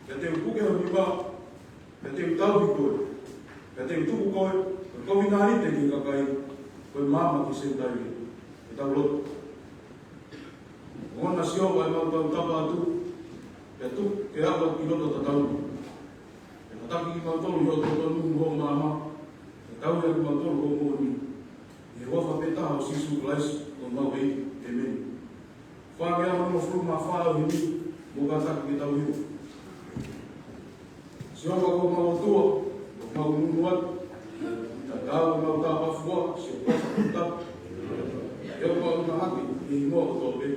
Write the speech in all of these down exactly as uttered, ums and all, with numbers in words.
Pea te u puke ho nima, pea te u tauhi koe, pea te u tuku koe ko e kovinānite ki he kakai, ko e maama ki he Senitaile, ke tau lotu. Ongona Sihova ʻemau tautapa atu, pea tuku ke aʻu ki loto tatau. Pea tataki kimautolu ʻi hoʻo totonu mo hoʻo maama, pea tauhi ʻa kimautolu ʻi hoʻo moʻoni. ʻI he huafa pē taha ʻo Sīsū Kalaisi ko homau ʻEiki. ʻĒmeni. Fā ngeau hongofulu mā fā ʻo e himi, mou kātaki ke tau hiva. Sihova ko homau ʻOtua, ʻoku mau ʻunuʻunu atu, tatau ʻemau tāpafua, siʻo huafa tapu. ʻIo, mau mahaki, ʻi he hingoa kotoa pē.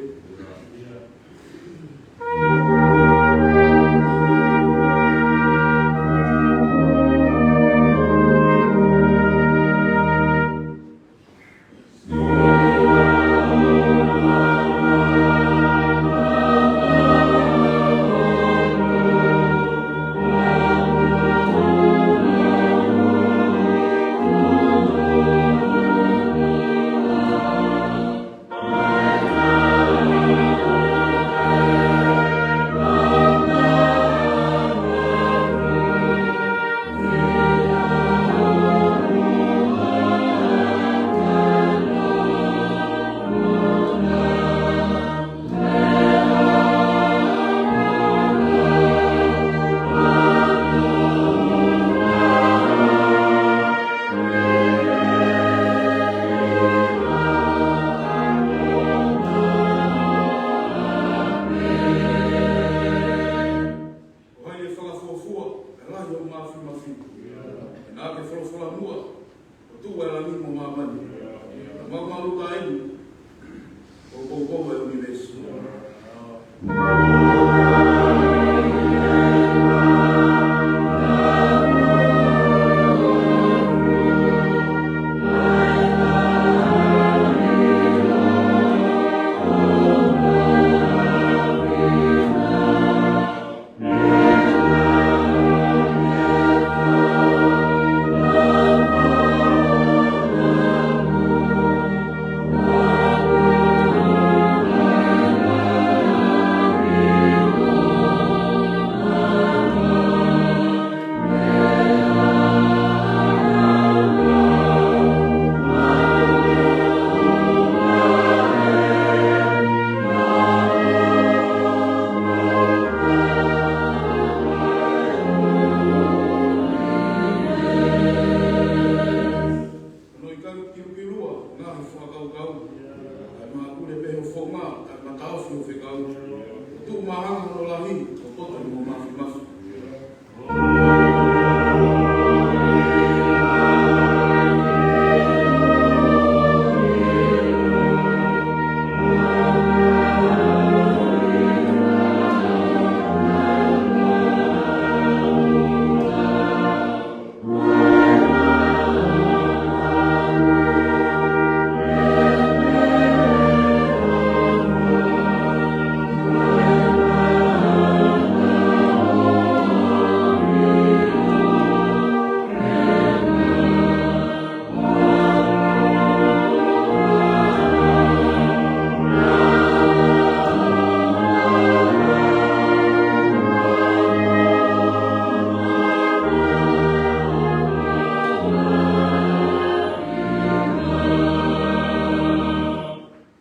Ko hai ʻe fakafuofua, ʻe lahi hoʻo māfimafi. Naʻa ke folofola muʻa, ʻo tuʻu ʻa e langi mo māmani. Maʻumaʻuluta eni, ʻo poupou ʻa e ʻunivēsi. Hono ʻikai kilukilua, ngaahi fakakaukau. Kae mahapule pē hoʻo founga, kae mataofi hoʻo fekau. Tuʻu māhanga hono lahi, ʻo poto ʻi hoʻo māfimafi.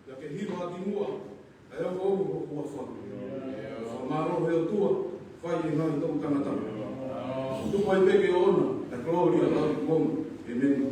Ia ke hiva ʻa kimuʻa, ʻa e ongoongo ʻoku ʻi ho huafa. Fakamālō he ʻOtua, fai ʻe he ngaahi toʻutangata. Tuku ai pē ke ʻoʻona, ʻa e kolōlia ʻo e ʻOtua. ʻĒmeni.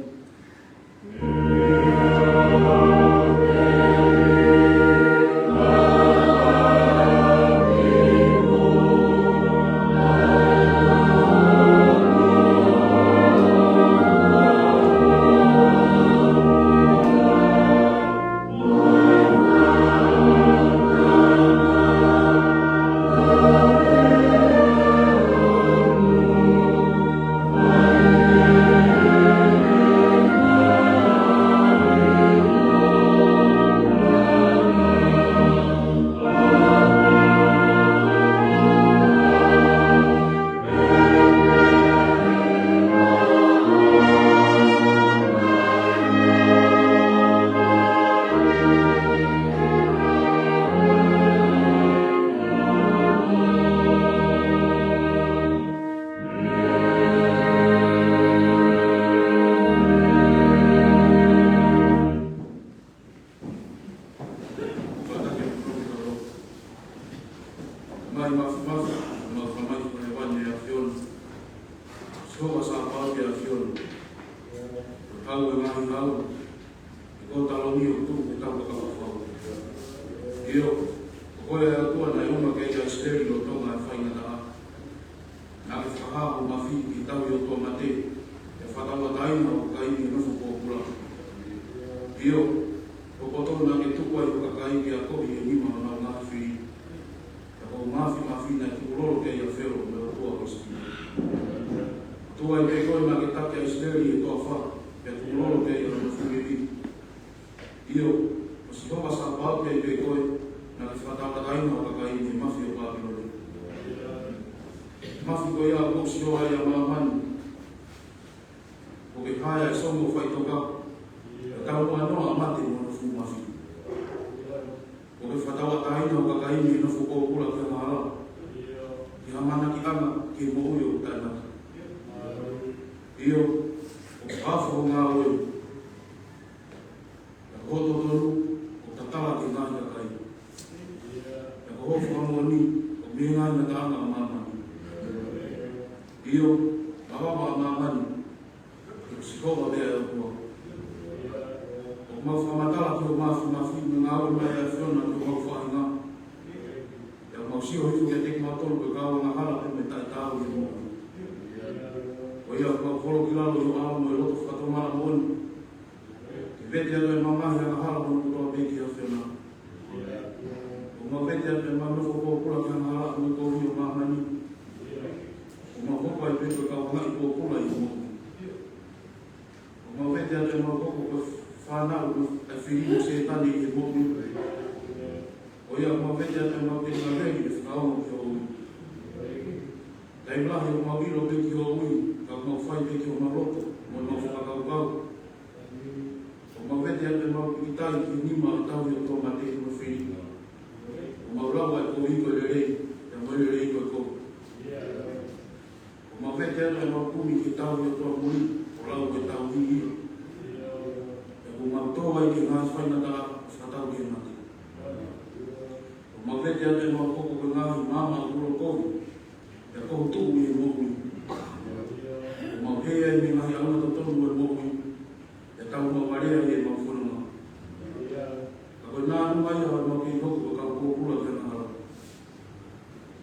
Mau Tamai ʻoku ʻi hēvani ʻa e ʻAfiona. Sihova Sāpaoti ʻa e ʻAfiona. Ko e hau ʻo e ngaahi hau, ʻi hoʻo taloni ʻoku tuʻu ʻa e tau fakafou. ʻIo, ko koe ʻa e ʻOtua naʻe ʻuma ki ai ʻa ʻIsileli lolotonga ʻa e faingataʻa. Naʻa ke fakahā hoʻo mafi ki he tauhi ʻo e ʻOtua mate, ke fakatauʻatāina hoʻo kakai mei he nofo pōpula. ʻIo, ko e potu naʻa ke tuku ai hoʻo kakai ke akoʻi ʻi he nima ʻo honau ngaahi fili. Pea ko hoʻo māfimafi naʻe tukulolo ki ai ʻa Felo mo e ʻOtua ko ʻIsipite. ʻOtua ʻi he pē koe naʻa ke taki ʻa ʻIsileli ʻi he toafa, pea tukulolo ki ai ʻa hono fili. ʻIo, ko Sihova Sāpaoti ʻi he pē koe, naʻa ke fakatauʻatāina hoʻo kakai mei he mafi ʻo Pāpilone. Mafi ko ia ʻoku mou sio ai ʻa māmani, ʻoku ke hae ʻa e songo faʻitoka, ʻe taumuʻa noa ʻa mate mo hono fuʻu mafi. ʻOku ke fakatauʻatāina hoʻo kakai mei he nofo pōpula ki he angahala, ki he ʻamanakiʻanga ki he moʻui ʻoku taʻengata. ʻIo, ʻoku ke fakaofo hoʻo ngāue, pea ko hoʻo totonu ʻoku tatala ki he ngaahi kakai. Pea ko hoʻo fakamoʻoni ʻoku mei he ngaahi ngataʻanga ʻo māmani. ʻIo, mavava ʻa māmani, ko Sihova pē ʻa e ʻOtua. ʻOku mau fakamatala ki hoʻo māfimafi mo e ngāue mai ʻa e ʻAfiona ki homau faʻahinga. Pea mau sio hifo kiate kimautolu ko e kau angahala pea mo e taʻetaau ʻi he moʻui. Ko ia ʻoku mau kolo ki lalo ʻi ho ʻao mo e loto fakatomala moʻoni, ke vete atu ʻemau ngaahi angahala hono kotoa pē ki he ʻAfiona. ʻOku mau vete atu ʻemau nofo pōpula ki he angahala mo e kovi ʻo māmani. ʻOku mau hoko ai pē ko e kau hangaʻi pōpula ʻi he moʻui. ʻOku mau vete atu ʻemau hoko ko e fānau ʻa e fili ʻo Sētane ʻi he moʻui. Ko ia ʻoku mau vete atu ʻemau telinga veli ke fakaongo ki ho ui. Taimi lahi ʻoku mau ʻilo pē ki ho ui, ka ʻoku mau fai pē ki homau loto mo ʻemau fakakaukau. ʻOku mau vete atu ʻemau pīkitai ki he nima ʻo e tauhi ʻo e ʻOtua mate mo e fili. ʻOku mau lau ʻa e kovi ko e lelei, pea mo e lelei ko e kovi. ʻOku mau vete atu ʻemau kumi ki he tauhi ʻo e ʻOtua muli, ʻo lau ko e tauhi ia. Pea ʻoku mau tō ai ki he ngaahi faingataʻa, ʻo fakatau ki he mate. ʻOku mau vete atu ʻemau hoko ko e ngaahi maama ʻo e ulo kovi, pea ko hoʻo tuʻu ʻi he moʻui. ʻOku mau hē ai mei he ngaahi ʻaonga totonu ʻo e moʻui, pea tau mau alea ʻi heʻemau fononga. Ka ko e nāunau ia ʻo ʻemau kei hoko ko e kau pōpula ki he angahala.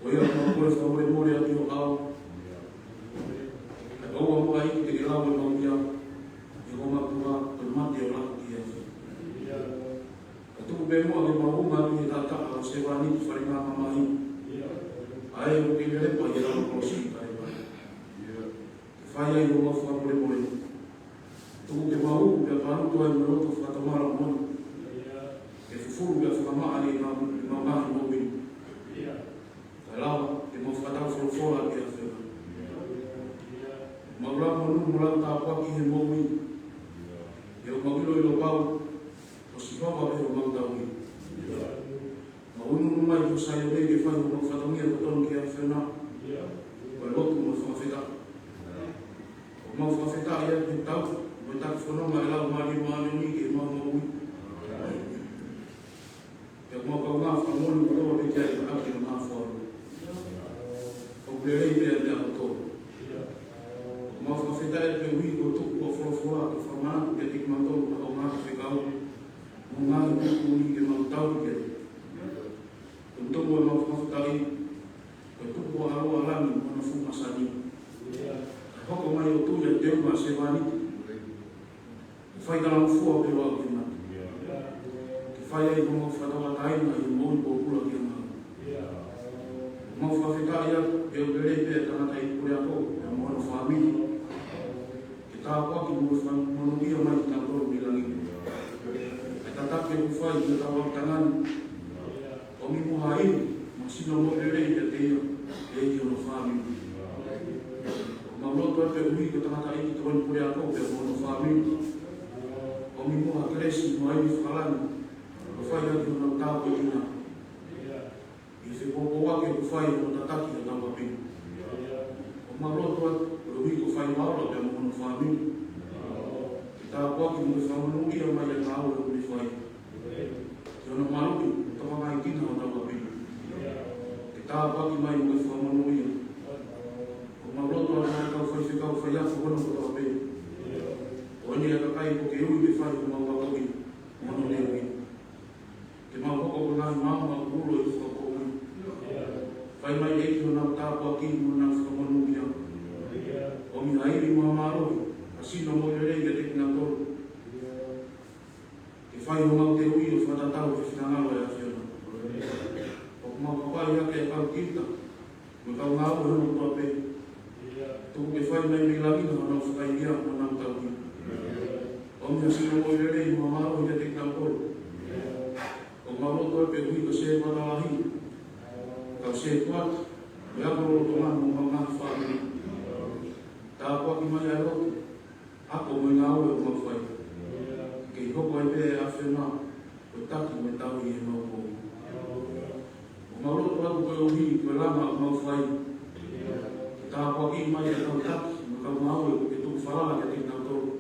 Ko ia ʻoku mau kole fakamolemole atu ʻi ho ʻao. Kae ʻoua muʻa ʻikai te ke lau ʻemau hia ʻi hoʻo makuha, ko e mate ʻo laku ki he afi. Kae tuku pē muʻa ke mau unga atu ʻi he taʻataʻa ʻo e sevāniti fale mamahi, ʻa ē ʻoku kei lelepa ʻi he lalo kolosi ʻi Kalevale. Ke fai ai homau fakamolemole. Tuku ke mau uku pea palutu ai mo e loto fakatomala moʻoni. Ke fufulu pea fakamaʻa ʻi heʻemau, ʻemau ngaahi moʻui. Kae lava ke mau fakatau folofola ki he ʻAfiona. Mau lau monū mo lau tāpuaki he moʻui. He ʻoku mau ʻiloʻilo pau, ko Sihova pē homau tauhi. Mau ʻunu mai ki Saione ke fai homau fatongia totonu ki he ʻAfiona. Ko e lotu mo e fakafetaʻi. ʻOku mau fakafetaʻi atu he tau mo e taki fononga ʻa e Laumālie Māʻoniʻoni ki heʻemau moʻui. Pea ʻoku mau kaungā fakamoʻoni kotoa pē ki ai ʻaki ʻo nā fua. ʻOku lelei pē ʻa e meʻa kotoa. ʻOku mau fakafetaʻi atu koeʻuhi ko e tuku ʻa e folofola ke fakamanatu kiate kimautolu ʻa hoʻo ngaahi fekau mo e ngaahi tuʻutuʻuni ke mau tauhi ki ai. Ko e tuku ʻemau fakafetaʻi, ko e tuku ʻa e ʻaloʻofa ʻo langi mo hono fuʻu masani. Kae hoko mai ʻo tui ʻa e teunga ʻo e sevāniti. Ke fai talangofua pē ʻo aʻu ki he mate. Ke fai ai homau fakatauʻatāina ʻi he moʻui pōpula ki he angahala. ʻOku mau fakafetaʻi atu he ʻoku lelei pē ʻa e tangataʻeiki puleako pea mo hono fāmili. Ke tāpuaki mo fakamonūʻia mai kinautolu mei langi. Kae tataki ʻoku fai ki hotau ʻapitanga ni. ʻOmi muʻa ha ivi mo ha sino moʻui lelei kiate ia, pea ki hono fāmili. ʻOku mau lotu atu koeʻuhi ko e tangataʻeiki tokoni puleako pea mo hono fāmili. ʻOmi muʻa ha kelesi mo ha ivi fakalangi, ʻo fai ʻaki honau tāpuekina. ʻI he fepoupouaki ʻoku fai ʻo tataki hotau ʻapi ni. ʻOku mau lotu atu koeʻuhi ko Faimaola pea mo hono fāmili. Ke tāpuaki mo fakamonūʻia mai ʻa e ngāue ʻoku ne fai. Ke ʻoua naʻa maluʻi ʻo tokanga ki hotau ʻapi ni. Ke tāpuaki mai mo fakamonūʻia ʻEiki, honau tāpuaki mo honau fakamonūʻia. ʻOmi ha ivi mo ha mālohi, ha sino mo e lelei kiate kinautolu. Ke fai honau teuʻi ʻo fakatatau ki he finangalo ʻo e ʻAfiona. ʻOku mau kole ʻaki ʻa e kau tiuta mo e kau ngāue hono kotoa pē. Tuku ke fai mai mei langi honau fakaivia mo honau tauhi. ʻOmi ha sino mo e lelei mo ha mālohi kiate kinautolu. ʻOku mau lotu atu koeʻuhi ko e sētuata lahi, kau sētuata, mo e ako lolotonga mo e ngaahi fāmili. Tāpuaki mai ʻa e lotu, ako mo e ngāue ʻoku mau fai. Ke hoko ai pē ʻa e ʻAfiona ko e taki mo e tauhi ʻi heʻemau moʻui. ʻOku mau lotu atu koeʻuhi ko e langa ʻoku mau fai. Ke tāpuakiʻi mai ʻa e kau taki mo e kau ngāue kuo ke tuku falala kiate kinautolu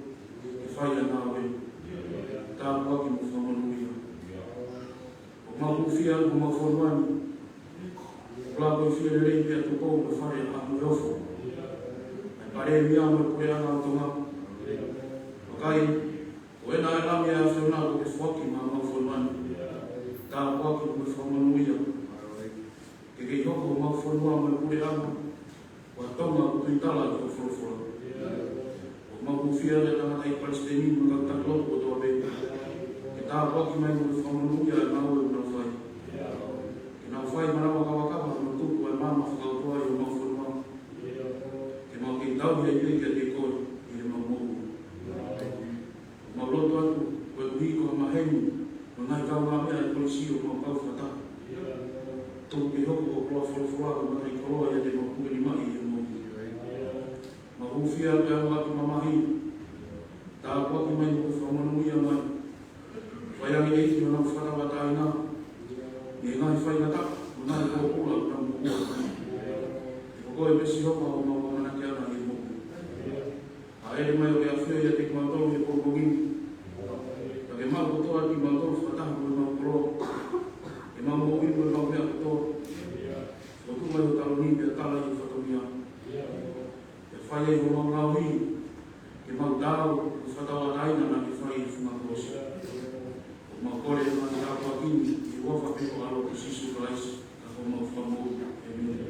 ke fai ʻa e ngāue. Tāpuaki mo fakamonūʻia. ʻOku mau hūfia atu homau fonua ni. Kuo lava ʻo fie lelei pea tuʻu mo e Fale ʻa Haʻa Moheofo, ʻa e Palēmia mo e Puleʻanga ʻo Tonga. Vakai, ko ena ʻa e Lami ʻa e ʻAfiona kuo ke foaki maʻa homau fonua ni. Tāpuaki mo fakamonūʻia. Ke kei hoko homau fonua mo e puleʻanga ko ha Tonga ʻoku tuitala ki hoʻo folofola. ʻOku mau hūfia atu ʻa e tangataʻeiki palesiteni mo e kau taki lotu kotoa pē. Ke tāpuaki mai mo fakamonūʻia ʻa e ngāue ʻoku nau fai. Ke nau fai manava kavakava hono tuku ʻa e maama fakaʻotua ʻi homau fonua. Ke mau kei tauhi ai pē kiate koe ʻi heʻemau moʻui. ʻOku mau lotu atu koeʻuhi ko ha maheni mo e ngaahi kaungāmeʻa ʻa e Kolisi ʻoku mau kau fakataha. Tuku ke hoko ho koloa folofola ko e mataʻikoloa ʻiate kimautolu ni maʻa e moʻui. Mau hūfia atu ʻa e ʻamanaki mamahi. Tāpuaki mai mo fakamonūʻia mai. Fai ange ʻEiki honau fakatauʻatāina mei he ngaahi faingataʻa mo e ngaahi pōpula ʻoku nau moʻua. He ko koe pē Sihova homau ʻamanakiʻanga ʻi he moʻui. Hāʻele mai ʻo ke ʻafio ʻiate kimautolu he pongipongi ni. Ka ke maʻu kotoa kimautolu fakataha mo ʻemau koloa, ʻemau moʻui mo ʻemau meʻa kotoa. Fotu mai ho taloni pea tala ʻi ho fatongia. Pea fai ai homau ngaohi ke mau taau ki he fakatauʻatāina naʻa ke fai ʻi he funga kolosi. ʻOku mau kole ʻemau tāpuaki ni ʻi he huafa pē ho ʻAlo ko Sīsū Kalaisi, ko homau Fakamoʻui. ʻĒmeni.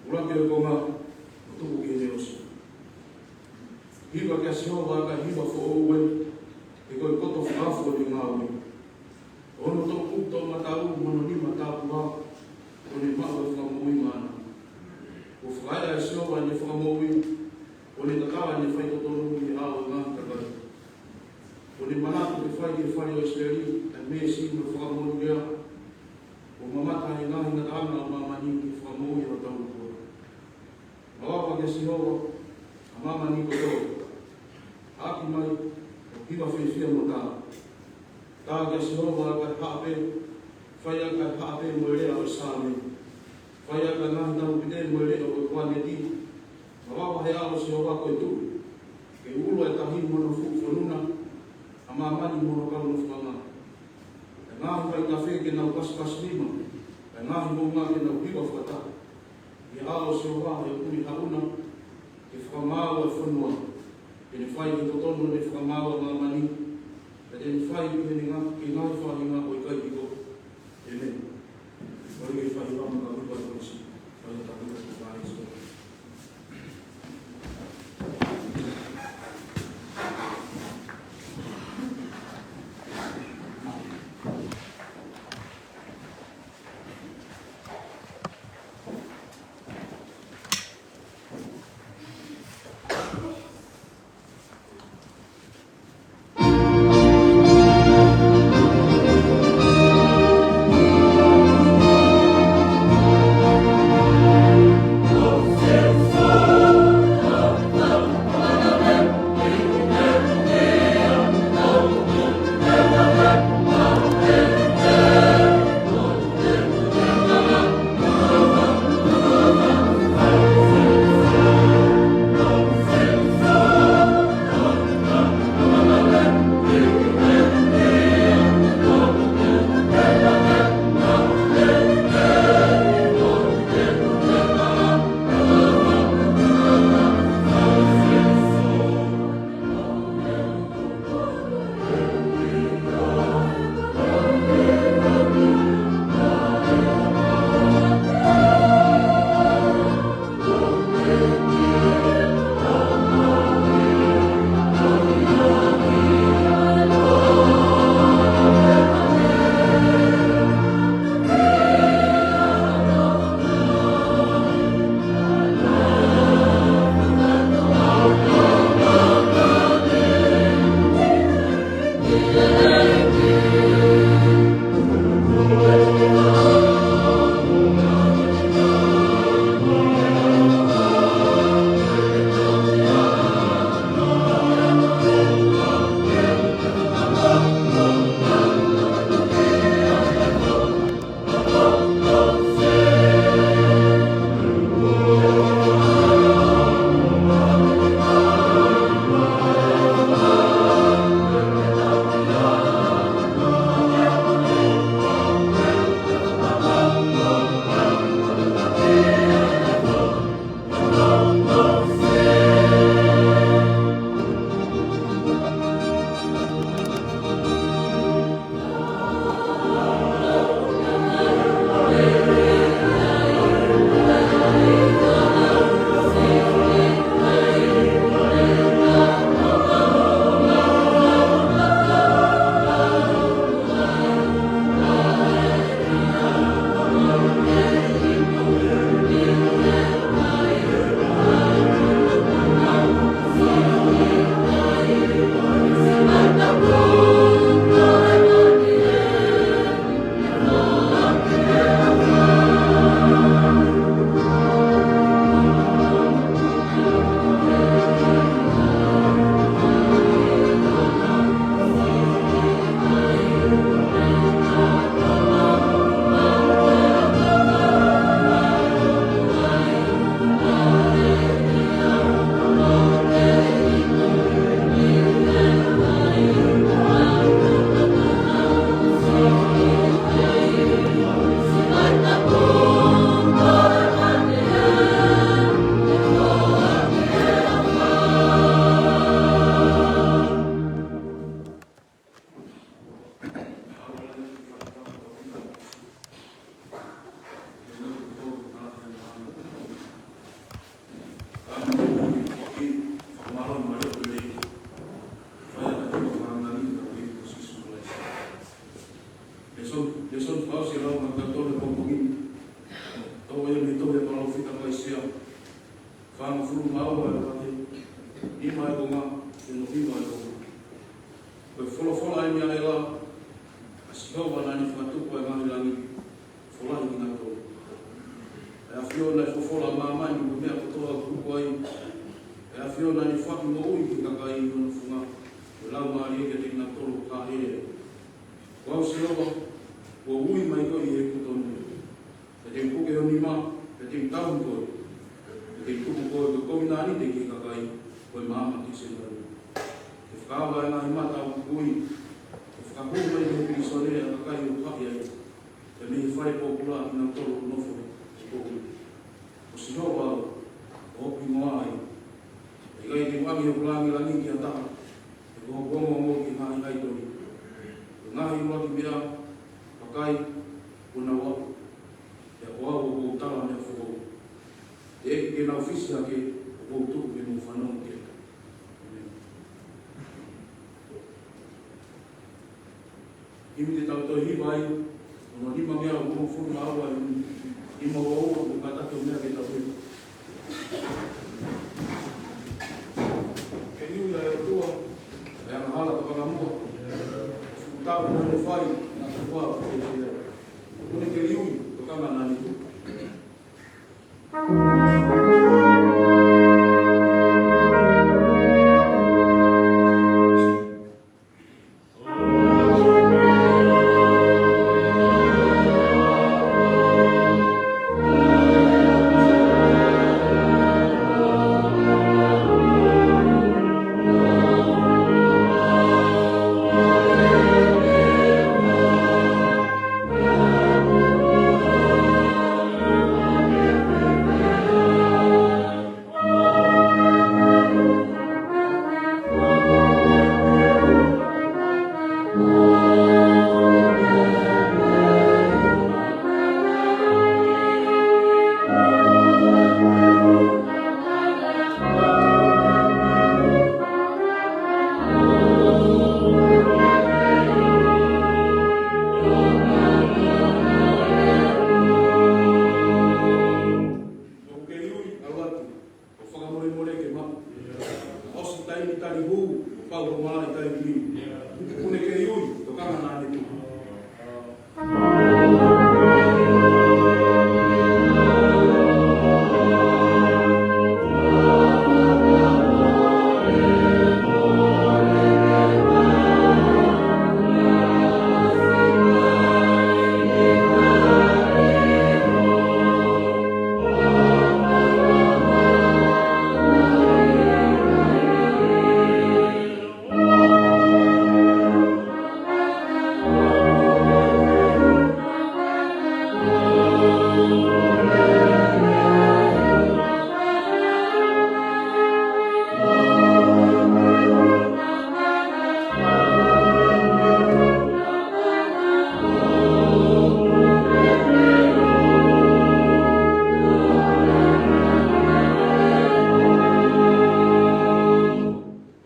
ʻUluaki ʻo e konga, ʻo tuku ki heʻene ʻosi. Hiva kia Sihova ʻa e hiva foʻou ē, he ko e koto fakaofo ʻo ʻene ngāue. ʻO hono toʻukupu toʻomataʻu mo hono nima tāpuhā, kuo ne maʻu ʻa e fakamoʻui maʻana. Kuo fakaeʻa ʻe Sihova ʻene fakamoʻui, kuo ne tatala ʻene faitotonu ʻi he ʻao ʻo e ngaahi kakai. Kuo ne manatu ke fai ki he fale ʻo ʻIsileli ʻa e meesi mo e fakamoʻoni lea, kuo mamata ʻi he ngaahi ngataʻanga ʻo māmani ke fakamoʻui hotau ʻOtua. Malava kia Sihova ʻa māmani kotoa. ʻAki mai ʻo hiva fiefia mo tā. Tā kia Sihova ʻa e kakai haʻape, fai ʻa e kakai haʻape mo e lea ʻo e Saame. Fai ʻa e kakai ngaahi taupite mo e leʻo ʻo e kuaneti. Malava he ʻao ʻo Sihova ko e tuʻi, ke ʻulu ʻa e tahi mo hono fuʻu fonua, ʻa māmani mo hono kau nofo ʻanga. ʻA e ngaahi vaitafe ke nau pasipasi nima, ʻa e ngaahi moʻunga ke nau hiva fakataha. ʻI he ʻao ʻo Sihova he ʻoku ʻi ai ʻa e haʻuna, ke fakamaau ʻa e fonua, ke ne fai ki he totonu ʻene fakamaau ʻa māmani, pea te ne fai ki he ngaahi, ki he ngaahi faʻahinga ʻo ʻikai piko. ʻĒmeni. Ko e fai ʻa māmani ko e ʻosi, fai ʻa māmani ko e ʻosi. Hōsea, fāngofulu mā ua e vahe, nima e konga, ki hono hiva e konga. Ko e folofola ʻeni ʻa ʻEla, ʻa Sihova naʻa ne fakatupu ʻa e ngaahi langi, folahi kinautolu. ʻE ʻAfiona ʻe fofola ʻa māmani mo e meʻa kotoa ʻoku tupu ai. ʻE ʻAfiona ʻe ne foaki moʻui ki he kakai ʻi hono funga, mo e laumālie kiate kinautolu ʻoku hāʻele ai. Ko au Sihova, kuo u ui mai koe ʻi heʻeku totonu. Pea te u puke ho nima, pea te u tauhi koe. Pea te u tuku koe ko e kovinānite ki he kakai, ko e maama ki he senituli. Te u fakaava ʻa e ngaahi mata ʻo e kui, te u fakahū mai ki he pilīsone ʻa e kakai ʻoku haʻi ai, pea mei he fale pōpula ʻa kinautolu ʻoku nofo he poʻuli. Ko Sihova au, ʻoku ou hingoa ai. ʻE ʻikai te u ʻoange hoku lāngilangi ki ha taha, pe ko hoku ongoongo ki he ngaahi ʻaitoli. Ko e ngaahi ʻuluaki meʻa, vakai, kuo nau aʻu. Pea ko au ʻoku ou tala meʻa foʻou. Teʻeki ke nau fisi hake, ʻoku ou tuku ke mou fanongo ki ai. ʻĒmeni. Himi te tau toe hiva ai, hono nima ngeau hongofulu mā ua, nima ua ua, mo kātaki ʻo meʻa ke tau hiva. Ke liliu ʻa e ʻOtua, ʻa e angahala tokanga muʻa. Fuʻu tau naʻa ne fai, naʻa ne fua, ʻoku ne ke liliu, tokanga naʻa ne tuku. ʻOku ke ui, ʻalu atu, ʻo fakamolemole ke maʻu. ʻOsi taimi tali hū, ʻo pau ho malaʻe taimi niu. ʻOku ne ke ui, tokanga naʻa ne tuku.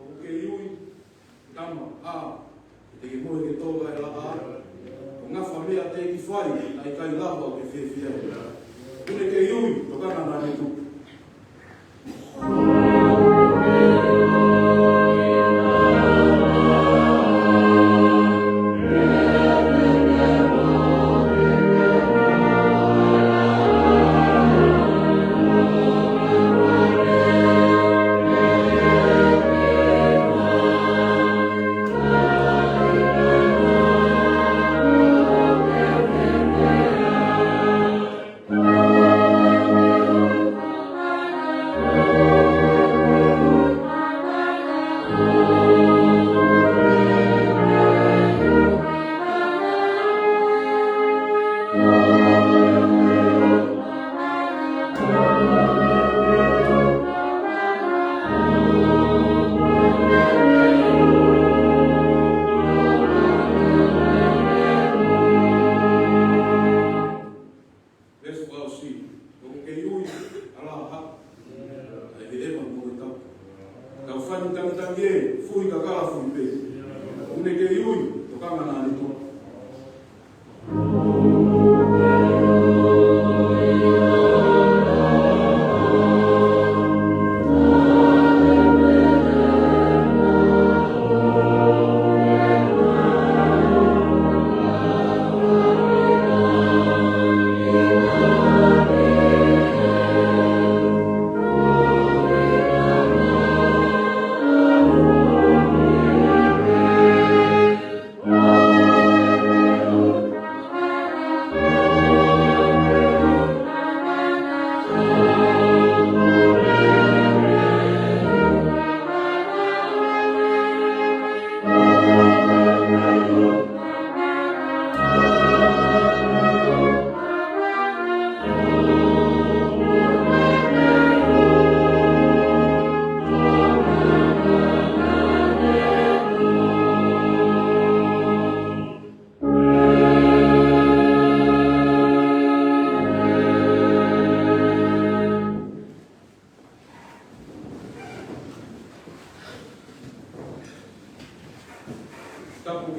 ʻOku ke ui, tama, ʻa, te ke mohe ke tō ʻa e laʻā, ʻo ngafa meʻa teʻeki fai, naʻe ʻikai lava ʻo ke fiefia ai. ʻOku ne ke ui, tokanga naʻa ne tuku. Veesi fakaʻosi, ʻoku ke ui, ʻalu ā, ʻa e heʻema mo e tau. Tau fani tangitangi ē, fuhi kakala fuhi pē. ʻOku ne ke ui, tokanga naʻa ne tuku.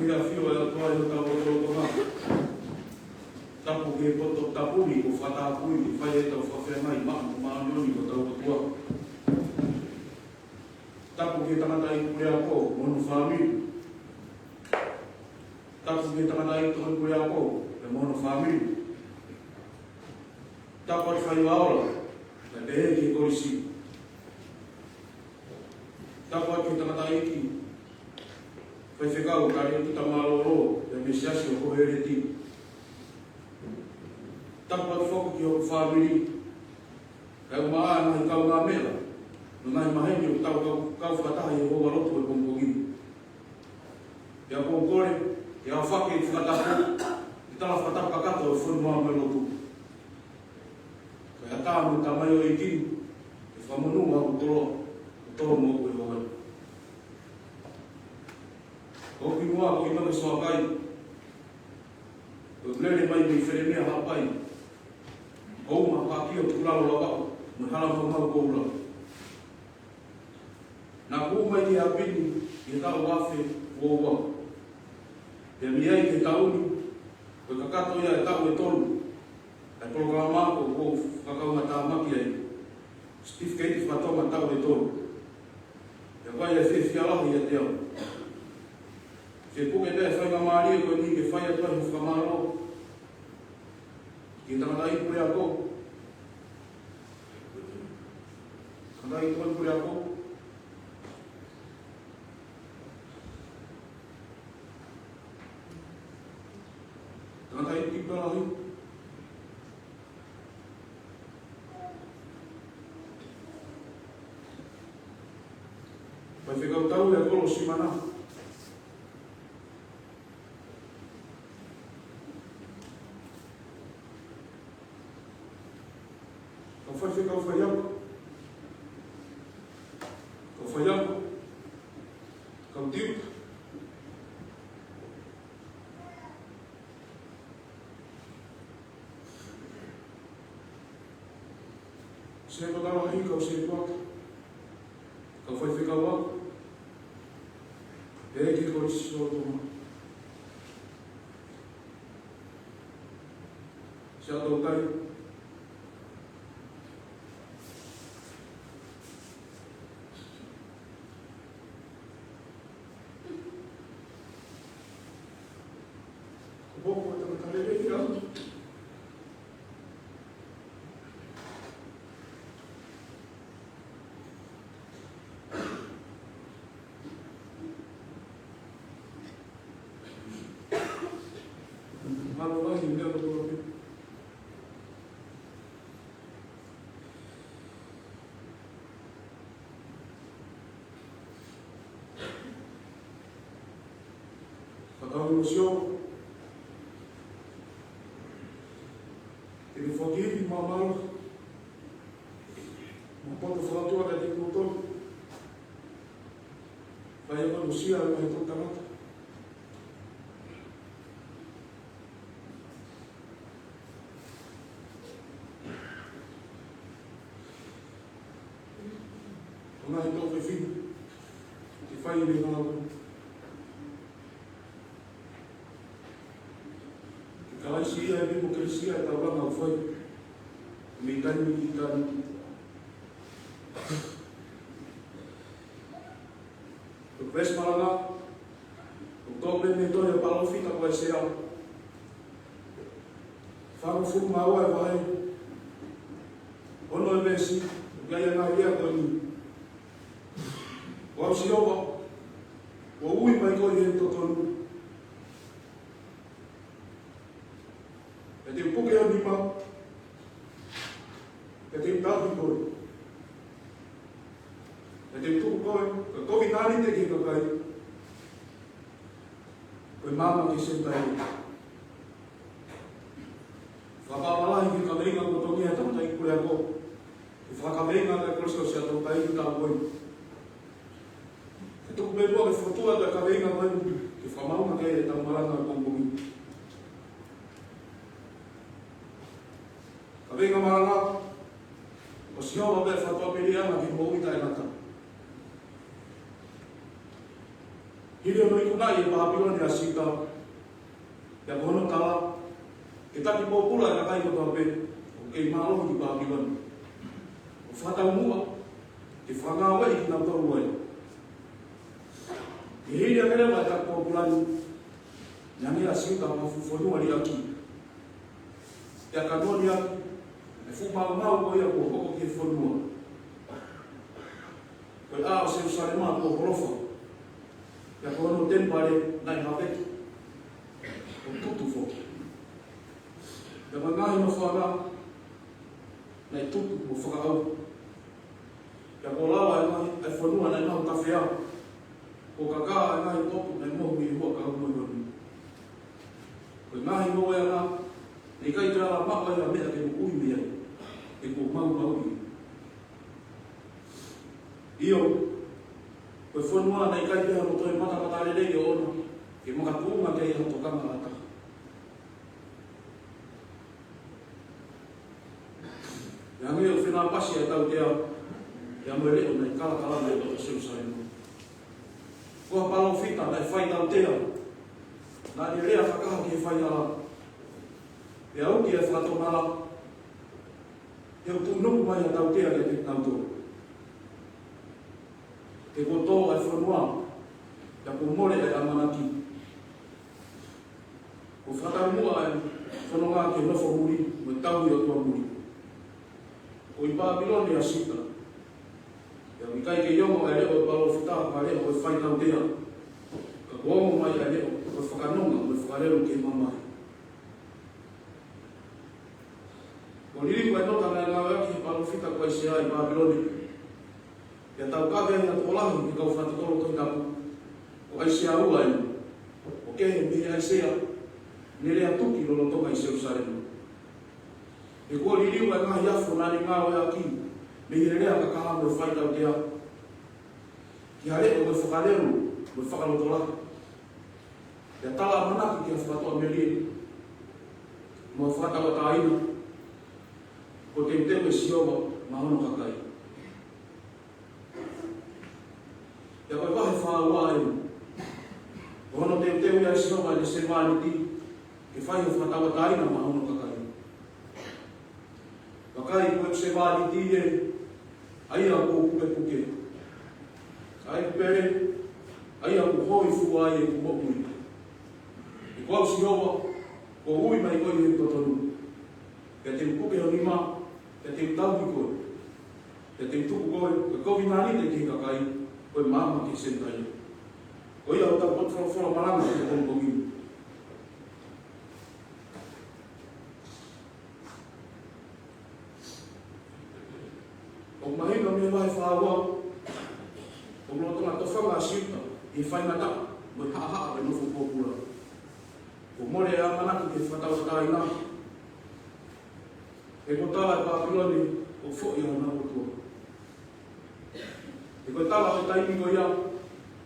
ʻAfio ʻa e ʻOtua ʻi hotau lotolotonga. Tapu ki he poto tapu ni kuo fakatapui ke fai ʻetau fakafeangai maʻa mo māʻoniʻoni ʻo hotau ʻOtua. Tapu ki he tangataʻeiki puleako mo hono fāmili. Tapu ki he tangataʻeiki tokoni puleako pea mo hono fāmili. Tapu atu ki he faiva ola, kae pehē ki he kolisi. Tapu atu ki he tangataʻeiki faifekau, Kaliekita Mālōlō, pea mei he Siasi ʻo Koheleti. Tapu atu foki ki hoku fāmili, kae ʻumaʻā e ngaahi kaungāmeʻa mo e ngaahi maheni ʻoku tau kau, kau fakataha ʻi he houa lotu ʻo e pongipongi ni. Pea ʻoku ou kole ke aofaki e fakatapu, ke tala fakatapu kakato e fonua mo e lotu. Ko e ʻatā mo e tamaioʻeiki ni, ke fakamonū ʻa hoku koloa, ʻo tō mo hoku ʻevaʻeva. Ko hoku hingoa ko ʻInoke Soakai, ʻoku ou lele mai mei Felemea, Haʻapai. ʻOku ou maʻu ʻa e ʻAfio Tukulalo Vavaʻu, mo e Hala Maumau Koula. Naʻá ku hū mai ki ʻapi ni ʻi he taʻu ua afe ua ua. Pea mei ai ki he taʻu ni, ko e kakato ia e taʻu ʻe tolu ʻa e polokalama ko ē ʻoku ou fakakaungātāmaki ai. Certificate fakatonga taʻu ʻe tolu. Pea ko e fiefia lahi ʻiate au. Ke puke pē e faingamālie ko eni ke fai atu ai hoku fakamālō ki he tangataʻeiki puleako. Tangataʻeiki tokoni puleako. Tangataʻeiki Palahi. Faifekau Tauleakolo Simana. Kau faifekau faiako. Kau faiako. Kau tiuta. Sētuata lahi, kau sētuata. Kau faifekau ako. Pea ki he Kolisi Solotoma. Siaʻatoutai. Ko e poko ʻo e tangata lelei au. Mālō lahi e meʻa kotoa pē. Fakatapu mo e sio. Ke ne foaki e mālō mo e poto fakatuʻa kiate kimoutolu. Fai ʻa e manusia ʻa e ngaahi toʻutangata. ʻO ngaahi toʻu fefine ke fai ʻene ngāue. Ke Kalaisi ia, ʻe pē mo Kalaisi ia e taulanga ʻoku fai mei taimi ki taimi. Ko e veesi malanga ʻoku toʻo mei he tohi ʻa e palōfita ko ʻAisea. Fāngofulu mā ua e vahe, ono e veesi, ʻoku ʻi ai ʻa e ngaahi lea ko eni. Ko au Sihova, kuo u ui mai koe ʻi he totonu. Pea te u puke ho nima, pea te u tauhi koe. Pea te u tuku koe ko e kovinānite ki he kakai, ko e maama ki he Senitaile. Fakapapālangi ki he kaveinga kuo totongi ʻe he tangataʻeiki puleako, ki he fakakaveinga ʻa e Kolisi ʻo Siaʻatoutai ki he taʻu ko eni. Ke tuku pē muʻa ke fokotuʻu atu e kaveinga ko eni ke fakamaʻunga ki ai ʻetau malanga ʻo e pongipongi. Kaveinga malanga: Ko Sihova pē ʻa e fakaʻapaʻapa ki he moʻui taʻengata. Hili hono ikunaʻi ʻe Papilone ʻa Siuta, pea ko hono tala ke taki pōpula e kakai kotoa pē ʻoku kei mālohi ki Papilone, ʻo fakataumuʻa ke fakangāueʻi kinautolu ai. Pea hili ange leva e taki pōpula ni, naʻe hangē ʻa Siuta ko ha fuʻu fonua liʻaki, pea ka noni atu e fuʻu maumau ko ia kuo hoko ki he fonua. Ko e ʻā ʻo Selusalema kuo holofa, pea ko hono temipale naʻe haveki ʻo tutu foki, pea mo e ngaahi nofoʻanga naʻe tutu ʻo fakaʻauha. Pea kuo lava e ngaahi, e fonua naʻe mahu tafea, kuo kakā e ngaahi potu naʻe mohu ʻi he huʻakau mo e honi. Ko e ngaahi ngoueʻanga naʻe ʻikai ke ala maʻu ai ha meʻa ke moʻui mei ai, he kuo maumauʻi. ʻIo, ko e fonua naʻe ʻikai pē ha toe matamatalelei ʻoʻona ke makatuʻunga ki ai ha tokanga ʻa ha taha. Pea hangē ʻoku fenāpasi ʻa e tautea pea mo e leʻo naʻe kalakalanga ʻi loto Selusalema. Ko ha palōfita naʻe fai tautea, naʻa ne lea kakaha ki he faihala, pea uki e fakatomala, he ʻoku tuʻunuku mai ha tautea kiate kinautolu. He kuo tō ʻa e fonua, pea kuo mole ʻa e ʻamanaki. Kuo fakataumuʻa e fononga ki he nofo muli mo e tauhi ʻotua muli. Ko ʻi Papilone ʻa Siuta, pea ʻoku ʻikai ke ongo ʻa e leʻo ʻo e palōfita, ko e leʻo ʻo e fai tautea, ka kuo ongo mai ʻa e leʻo ʻo e fakanonga mo e fakalelu ki he mamahi. Kuo liliu ʻa e nota naʻe ngāueʻaki ʻe he palōfita ko ʻAisea ʻi Papilone, pea taukaveʻi ʻe he tokolahi ʻo e kau fakatotolo Tohi Tapu ko ʻAisea ua eni, ʻo kehe mei he ʻAisea naʻe lea tuki lolotonga ʻi Selusalema. He kuo liliu ʻa e ngaahi afo naʻa ne ngāueʻaki mei he lea kakaha mo e fai tautea, ki ha leʻo mo e fakalelu mo e fakalotolahi, pea tala ʻamanaki ki ha fakatoʻa melie mo ha fakatauʻatāina, kuo teuteu ʻe Sihova maʻa hono kakai. Pea ko e vahe fā ua eni, ko hono teuteu ʻe Sihova ʻene sevāniti ke fai ha fakatauʻatāina maʻa hono kakai. Vakai, ko e sevāniti ē, ʻa ia kuo pukepuke, ʻa ʻeku pele, ʻa ia kuo hōifua ai ʻeku moʻui. He ko au Sihova, kuo u ui mai koe ʻi he totonu, pea te u puke ho nima, pea te u tauhi koe, pea te u tuku koe ko e kovinānite ki he kakai, ko e maama ki he Senitaile. Ko ia ʻoku tau potu folofola malanga ki he pongipongi ni. ʻOku mahino mei he vahe fā ua, ʻoku lolotonga tofanga ʻa Siuta ʻi he faingataʻa mo e haʻahaʻa ʻo e nofo pōpula. Kuo mole e ʻamanaki ki he fakatauʻatāina. He kuo tala ʻe Papilone ʻoku foʻi ʻa honau ʻotua. He ko e tala ʻo e taimi ko ia,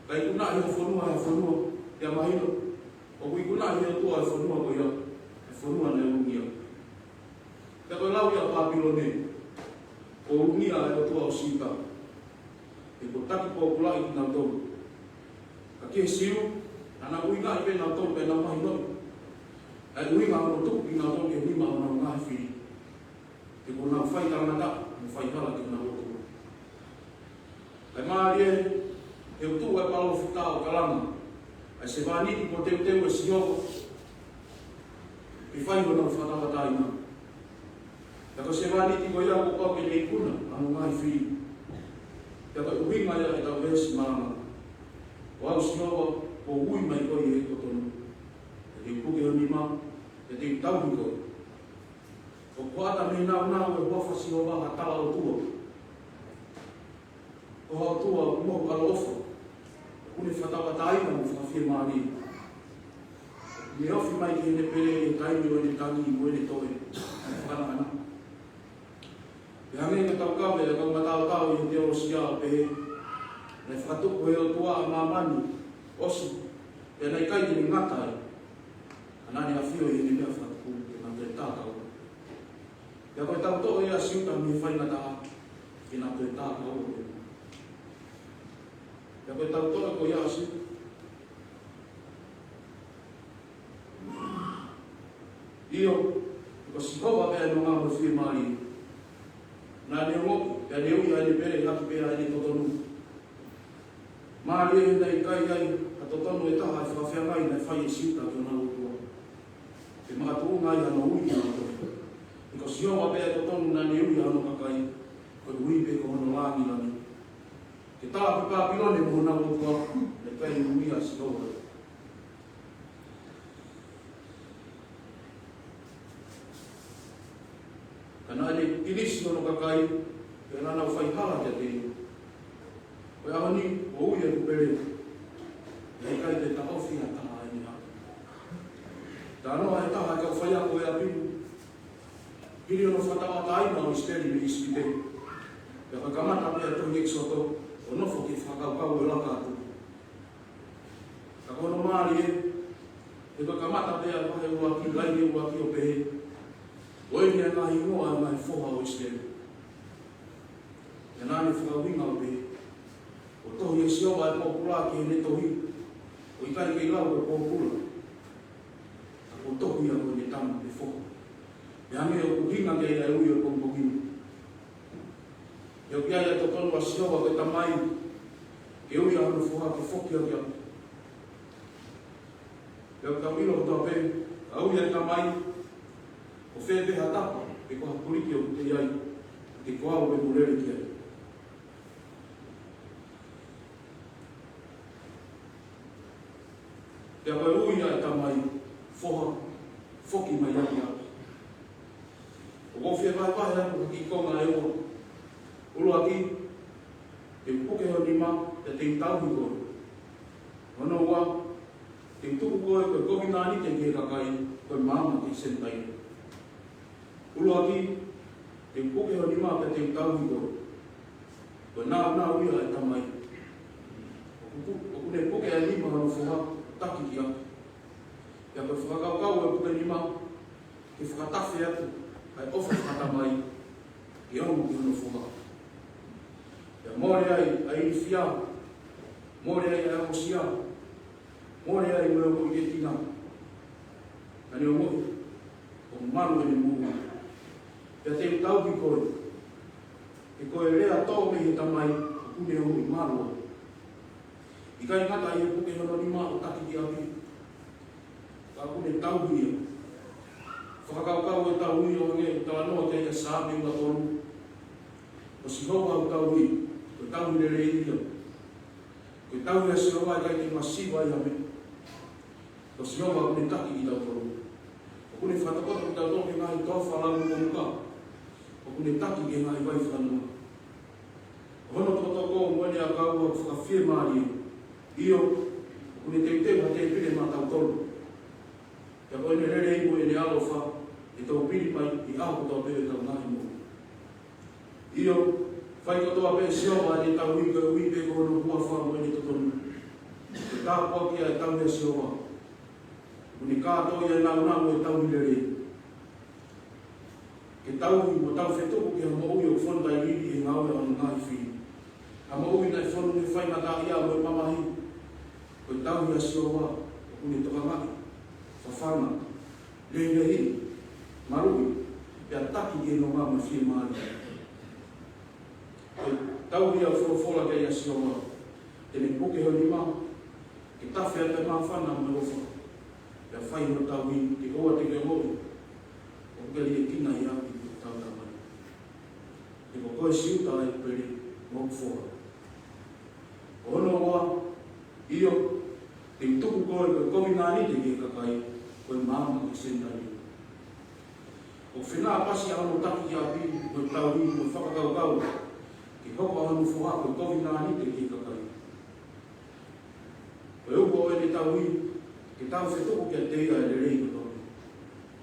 ka ikunaʻi ha fonua ʻe ha fonua, pea mahino ʻoku ikunaʻi ʻe he ʻOtua e fonua ko ia, e fonua naʻe uruʻia. Pea ko e lau ia ʻa Papilone, kuo uruʻia e ʻOtua ʻo Siuta, he kuo taki pōpulaʻi kinautolu. Ka ki he Siu, naʻa nau ʻuhingaʻi pē kinautolu pea nau mahinoʻi ʻa e ʻuhinga hono tuku kinautolu ki he nima ʻo honau ngaahi fili. He kuo nau fai talangataʻa mo fai hala ki honau ʻOtua. Kae mālie, he ʻoku tuʻu ʻa e palōfita ʻo kalanga ʻa e sevāniti kuo teuteu ʻe Sihova ke fai honau fakatauʻatāina. Pea ko e sevāniti ko ia kuo pau ke ne ikuna ʻa hono ngaahi fili. Pea ko e ʻuhinga ia ʻetau veesi malanga: Ko au Sihova, kuo u ui mai koe ʻi he totonu, pea te u puke ho nima, pea te u tauhi koe. ʻOku hoʻata mei he nāunau ʻo e huafa Sihova ha tala ʻotua. Ko ha ʻOtua ʻoku mohu ʻaloʻofa, ʻoku ne fakatauʻatāina mo fakafiemālie. ʻOku ne ofi mai ki heʻene pele ʻi he taimi ʻo ʻene tangi mo ʻene toʻe, mo e fakanaʻanaʻa. Pea hangē ko e taukave ʻa e kau mataotao ʻi he teolosia ʻo pehē, naʻe fakatupu ʻe he ʻOtua ʻa māmani ʻosi, pea naʻe ʻikai te ne ngata ai, ka naʻa ne ʻafio ʻi heʻene meʻa fakatupu ke na toe tā kaua. Pea ko e tau toʻo ia ʻa Siuta mei he faingataʻa, ke na toe tā kaua. Pea ko e tau toʻo ko ia ʻa Siuta, ʻIo, ko Sihova pē ʻa e nonga mo e fiemālie. Naʻa ne ongoʻi, pea ne ui ʻa ʻene pele ʻaki pē ʻa ʻene totonu. Mālie he naʻe ʻikai ai ha totonu ʻe taha ʻi he fakafeangai naʻe fai ʻe Siuta ki honau ʻOtua, pe makatuʻunga ai hano ui ki he ʻOtua. He ko Sihova pē ʻa e totonu, naʻa ne ui ʻa hono kakai, ko e ui pē ko hono lāngilangi. Ke tala ki Pāpilone mo honau ʻOtua, naʻe ʻikai ui ʻa Sihova. Ka naʻa ne pilisi hono kakai, pea naʻa nau faihala kiate ia. Ko e ʻaho ni, kuo ui ʻeku pele. Naʻe ʻikai ke taʻofi ha taha ʻe ia. Talanoa ʻa e taha ʻo e kau faiako ʻo e ʻapi ni, hili hono fakatauʻatāina ʻo ʻIsileli mei ʻIsipite, pea ko e kamata pē ʻa e tohi ʻEkisoto, ʻo nofo ki he fakakaukau ʻo e laka atu. Ka ko hono mālie, he ko e kamata pē ʻa e vahe ʻuluaki, laine ʻuluaki, ʻo pehē: Ko eni ʻa e ngaahi hingoa ʻo e ngaahi foha ʻo ʻIsileli. Pea naʻa ne fakaʻuhinga ʻo pehē: Kuo tohi ʻe Sihova ʻa e pōpula ki heʻene tohi, ʻo ʻikai kei lau ko e pōpula, ka kuo tohi ia ko ʻene tama pe foha. Pea hangē ʻoku ʻuhinga ki ai ʻa e ui ʻo e pongipongi ni. He ʻoku ʻi ai ʻa e totonu ʻa Sihova ko e Tamai, ke ui ʻa hono foha ke foki ʻaki ʻapi. Pea ʻoku tau ʻilo kotoa pē, ka ui ʻa e Tamai, ko fē pē ha tapa pe ko ha kuliki ʻoku te ʻi ai, ʻoku te ko au pē mo lele ki ai. Pea ko e ui ʻa e Tamai, foha, foki mai ʻaki ʻapi. ʻOku ou fie vahevahe atu ha kiʻi konga ʻe ua. ʻUluaki, te u puke ho nima, pea te u tauhi koe. Hono ua, te u tuku koe ko e kovinānite ki he kakai, ko e maama ki he Senitaile. ʻUluaki, te u puke ho nima pea te u tauhi koe. Ko e nāunau ia ʻa e Tamai. ʻOku pu-, ʻoku ne puke ʻa e nima hono foha, taki ki ʻapi. Pea ko e fakakaukau ʻo e puke nima, ke fakatafe atu ʻa e ʻofa fakatamai ke ongo ki hono foha. Pea mole ai ʻa e ilifia, mole ai ʻa e akosia, mole ai mo e ongoʻi ki he tina. Ka ne ongoʻi ʻoku malu ʻene moʻui. Pea te u tauhi koe. He ko e lea tō mei he Tamai, ʻoku ne ongoʻi malu ai. ʻIkai ngata ʻi he puke hono nima ʻo taki ki ʻapi, ka ʻoku ne tauhi ia. Fakakaukau e tauhi ʻo hangē ko e talanoa ki ai ʻa Saame ua tolu. Ko Sihova ʻoku tauhi, ko e tauhi lelei ia. Ko e tauhi ʻa Sihova ʻe ʻikai ke masiva ia mei. Ko Sihova ʻoku ne taki kitautolu. ʻOku ne fakatokoto kitautolu ki he ngaahi toafa laumumuka. ʻOku ne taki ki he ngaahi vai fakanonga. Ko hono tokotoko mo ʻene ʻakau ʻoku fakafiemālie. ʻIo, ʻoku ne teuteu ha tēpile maʻatautolu. Pea ko ʻene lelei mo ʻene ʻaloʻofa, ʻe toupili mai ʻi he ʻaho kotoa pē ʻo ʻetau ngaahi moʻui. ʻIo, fai kotoa pē ʻe Sihova ʻene tauhi, ko e ui pē ko hono huafa mo ʻene totonu. Ko e tāpuaki ʻa e tauhi ʻa Sihova. ʻOku ne kātoi ʻa e nāunau ʻo e tauhi lelei. Ke tauhi mo tau fetuku ki ha moʻui ʻoku fonu taʻilili ʻi he ngāue ʻa hono ngaahi fili. Ha moʻui naʻe fonu he faingataʻaʻia mo e mamahi. Ko e tauhi ʻa Sihova, ʻoku ne tokangaʻi, fafanga, lehilehiʻi, maluʻi, pea taki ki he nonga mo e fiemālie. Ko e tauhi ʻoku folofola ki ai ʻa Sihova, te ne puke ho nima, ke tafe atu ʻa e māfana mo e ʻofa, pea fai hono tauhi, ke ʻoua te ke ongoʻi ʻoku ke liʻekina ʻi ʻapi ʻi hotau Tamai. He ko koe Siuta ʻa ʻeku pele mo hoku foha. Ko hono ua, ʻio, te u tuku koe ko e kovinānite ki he kakai, ko e maama ki he Senitaile. ʻOku fenāpasi ʻa hono taki ki ʻapi, mo e tauhi, mo e fakakaukau ke hoko ʻa hono foha ko e kovinānite ki he kakai. Ko e uho ʻo ʻene tauhi, ke tau fetuku kiate ia ʻa e lelei kotoa pē,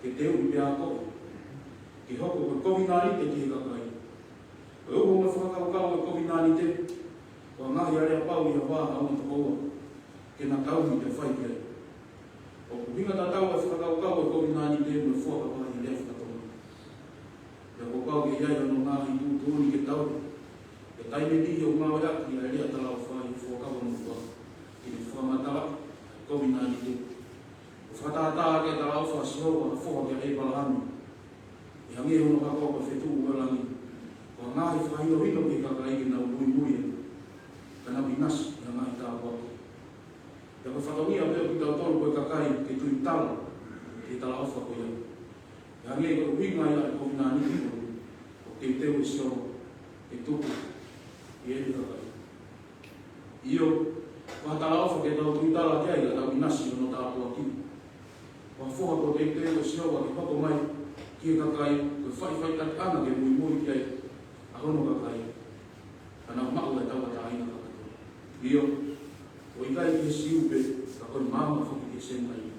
ke teuʻi pea akoʻi, ke hoko ko e kovinānite ki he kakai. Ko e uho mo e fakakaukau ʻo e kovinānite, ko e ngaahi aleapau ʻi ha vā ʻa e ongo tokoua, ke na tauhi pea fai ki ai. ʻOku ʻuhinga tatau ʻa e fakakaukau ʻo e kovinānite mo e fuakava ʻi he lea faka-Tonga. Pea kuo pau ke ʻi ai hono ngaahi tuʻutuʻuni ke tauhi. Pea taimi ni ʻoku ngāueʻaki ʻa e lea talaʻofa ʻi he Fuakava Motuʻa ke ne fakamatalaʻi ʻa e kovinānite. Fakatātā ʻa e talaʻofa ʻa Sihova ʻa e foha kia ʻĒpalahame, ʻi he hangē hono hako ʻa e fetuʻu ʻo e langi, ko e ngaahi fakahinohino ki he kakai ke nau muimui ai, ka nau ʻinasi ʻi he ngaahi tāpuaki. Pea ko e fatongia pē ʻo kitautolu ko e kakai ke tuitala ki he talaʻofa ko ia. ʻI he hangē ko e ʻuhinga ia ʻa e kovinānite ko eni, ʻoku teuteu ʻe Sihova ke tuku ʻi heʻene kakai. ʻIo, ko ha talaʻofa ke tau tuitala ki ai ka tau ʻinasi ʻi hono tāpuaki. Ko ha foha kuo teuteu ʻe Sihova ke hoko mai ki he kakai, ko e faʻifaʻitakiʻanga ke muimui ki ai ʻa hono kakai, ka nau maʻu ʻa e tauʻatāina kakato. ʻIo, ʻoku ʻikai ki he Siu pē, ka ko e maama foki ki he Senitaile.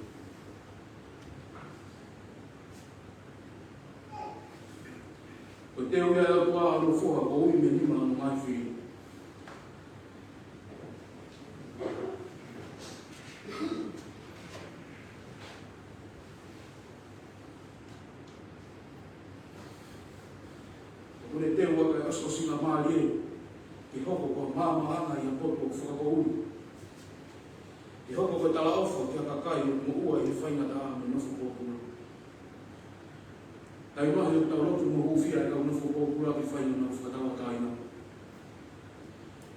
Ko e teu ia ʻa e ʻOtua ʻa hono foha kuo ui mei he nima ʻo hono ngaahi fili. ʻOku ne teu ʻa e ʻosiʻosingamālie ke hoko ko e maamaʻanga ʻi ha potu ʻoku fakapoʻuli. Ke hoko ko e talaʻofa ki ha kakai ʻoku moʻua ʻi he faingataʻa mo e nofo pōpula. Taimi lahi ʻoku tau lotu mo hūfia e kau nofo pōpula ke fai honau fakatauʻatāina.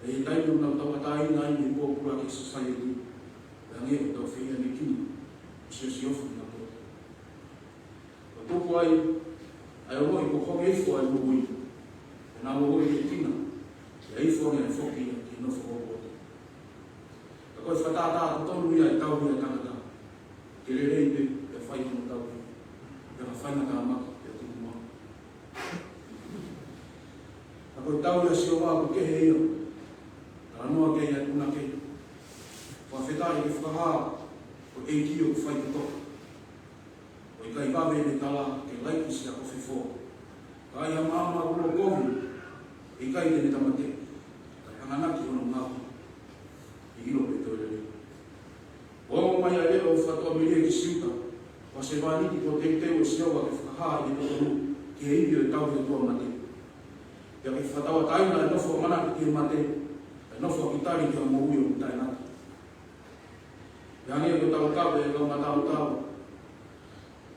ʻI he taimi ʻoku nau tauʻatāina ai mei he pōpula ki he sōsaieti, ʻoku hangē ʻoku tau fehiʻanekina, siosiofo kinautolu. ʻOku tupu ai ʻa e ongoʻi kuo honge ifo ʻa e moʻui, ʻenau ongoʻi ʻe kina, ʻe ifo ange ʻa e foki ia ki he nofo ʻoku ʻoatu. Ka ko e fakatātā totonu ia ʻa e tauhi ʻa e tangata, ke lelei pē, pea fai hono tauhi, pea ka faingatāmaki, pea tuku maʻu. Ka ko e tauhi ʻa Sihova ʻoku kehe ia, talanoa ki ai ʻa e punake. Fakafetaʻi ki he fakahā ʻo e ʻEiki ʻoku faitotoka. ʻOku ʻikai vave ʻene tala ke laiki siʻa kofefo. Ka ʻi ha maama ʻoku lokovi, ʻe ʻikai te ne tāmateʻi, kae hanganaki hono ngāue, ʻi he ʻilo pē toe lelei. ʻOku ongo mai ʻa e leʻo ʻo e fatoʻa melie ki Siuta, ko ha sevāniti kuo teuteu ʻe Sihova ke fakahā ʻene totonu ki he ivi ʻo e tauhi ʻa e ʻotua mate. Pea ke fakatauʻatāina ʻa e nofo ʻamanaki ki he mate, ʻa e nofo ʻaki tali ki ha moʻui ʻoku taʻengata. ʻI he hangē ko e taukave ʻa e kau mataotao,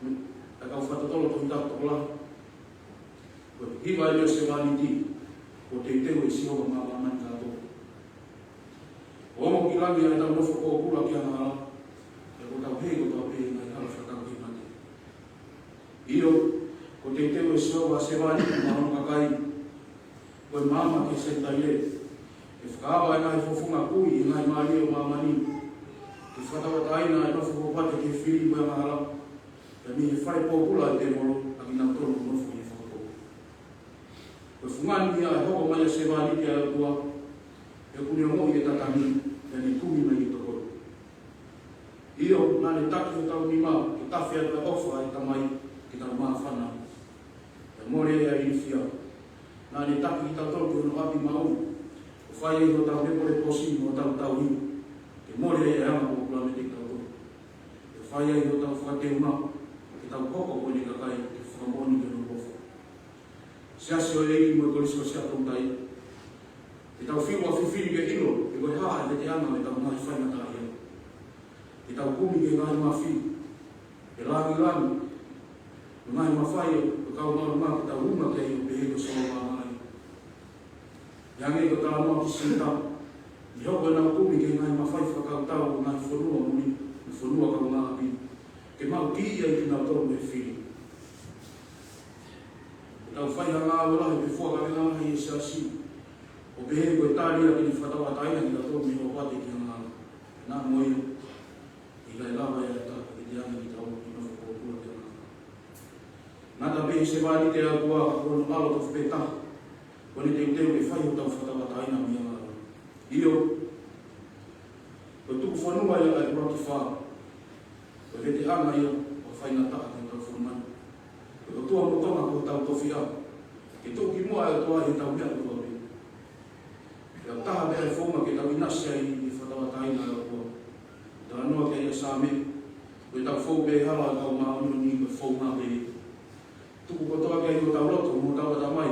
ʻa e kau fakatotolo Tohi Tapu tokolahi, ko e hiva ʻa e leʻo sevāniti kuo teuteu ʻe Sihova maʻa māmani kātoa. ʻOku ongo ki langi ʻa ʻetau nofo pōpula ki he angahala, pea kuo tau hei kotoa pē ʻi he ngaahi hala fakatau ki he mate. ʻIo, kuo teuteu ʻe Sihova ha sevāniti maʻa hono kakai, ko e maama ki he Senitaile, ke fakaava ʻa e ngaahi fofonga kui ʻi he ngaahi mālie ʻo māmani, ke fakatauʻatāina ʻa e nofo hopoate ki he fili mo e angahala, pea mei he fale pōpula ʻo e tēvolo ʻa kinautolu ʻoku nofo ʻi he fakapō. Ko e fungani ia ʻa e hoko mai ʻa e sevāniti ʻa e ʻOtua, he ʻoku ne ongoʻi ʻa e tatangi, pea ne kumi mai ʻa e tokoni. ʻIo, naʻa ne taki hotau nima ke tafe atu ʻa e ʻofa ʻa e Tamai ke tau māfana. Pea mole ai ʻa e ilifia. Naʻa ne taki kitautolu ki hono ʻapi maʻu, ʻo fai ai hotau lepoleposi mo hotau tauhi, ke mole ai ʻa e anga ʻoku palameke kiate kitautolu. Pea fai ai hotau fakateunga, ke tau hoko ko ʻene kakai, ke fakamoʻoni ki hono ʻofa. Siasi ʻo e ʻEiki mo e Kolisi ʻo Siaʻatoutai, ke tau fiu ʻa e fifili ke ʻilo pe ko e hā ʻa e veteʻanga mei heʻetau ngaahi faingataʻaʻia. Ke tau kumi ki he ngaahi mafi, ke langilangi, mo e ngaahi mafai ʻo e kau māʻolunga ke tau unga ki ai ʻo pehē ko Sihova ai. ʻI he hangē ko e talanoa ki Siuta, ʻi he hoko ʻenau kumi ki he ngaahi mafai fakakautau ʻo e ngaahi fonua muli, mo e fonua kaungāʻapi, ke maʻu kiʻi ai kinautolu mei he fili. Ke tau fai ha ngāue lahi pe fuakava lahi ʻi he siasi, ʻo pehē ko e tali ia ki heʻene fakatauʻatāina kitautolu mei he hopoate ki he angahala. Naʻa mo ia, ʻe ʻikai lava ia ʻe ha taha ke teange kitautolu ki he nofo pōpula ki he angahala. Ngata pē he sevāniti ʻa e ʻOtua, ka ko hono ʻAlo tofu pē taha kuo ne teuteu ke fai hotau fakatauʻatāina mei he angahala. ʻIo, ko e tuku fonua ia ʻa e ʻuluaki fā, ko e veteʻanga ia ʻo e faingataʻa ki hotau fonua ni. Ko e ʻOtua mo Tonga ko hotau tofiʻa, ke tuku ki muʻa ʻa e ʻOtua ʻi heʻetau meʻa kotoa pē. Pea taha pē ʻa e founga ke tau ʻinasi ai ʻi he fakatauʻatāina ʻa e ʻOtua. Talanoa ki ai ʻa Saame, ko ʻetau fou pē hala ʻa e kau māʻoniʻoni ko e founga pē ia. Tuku kotoa ki ai hotau loto mo hotau ʻatamai,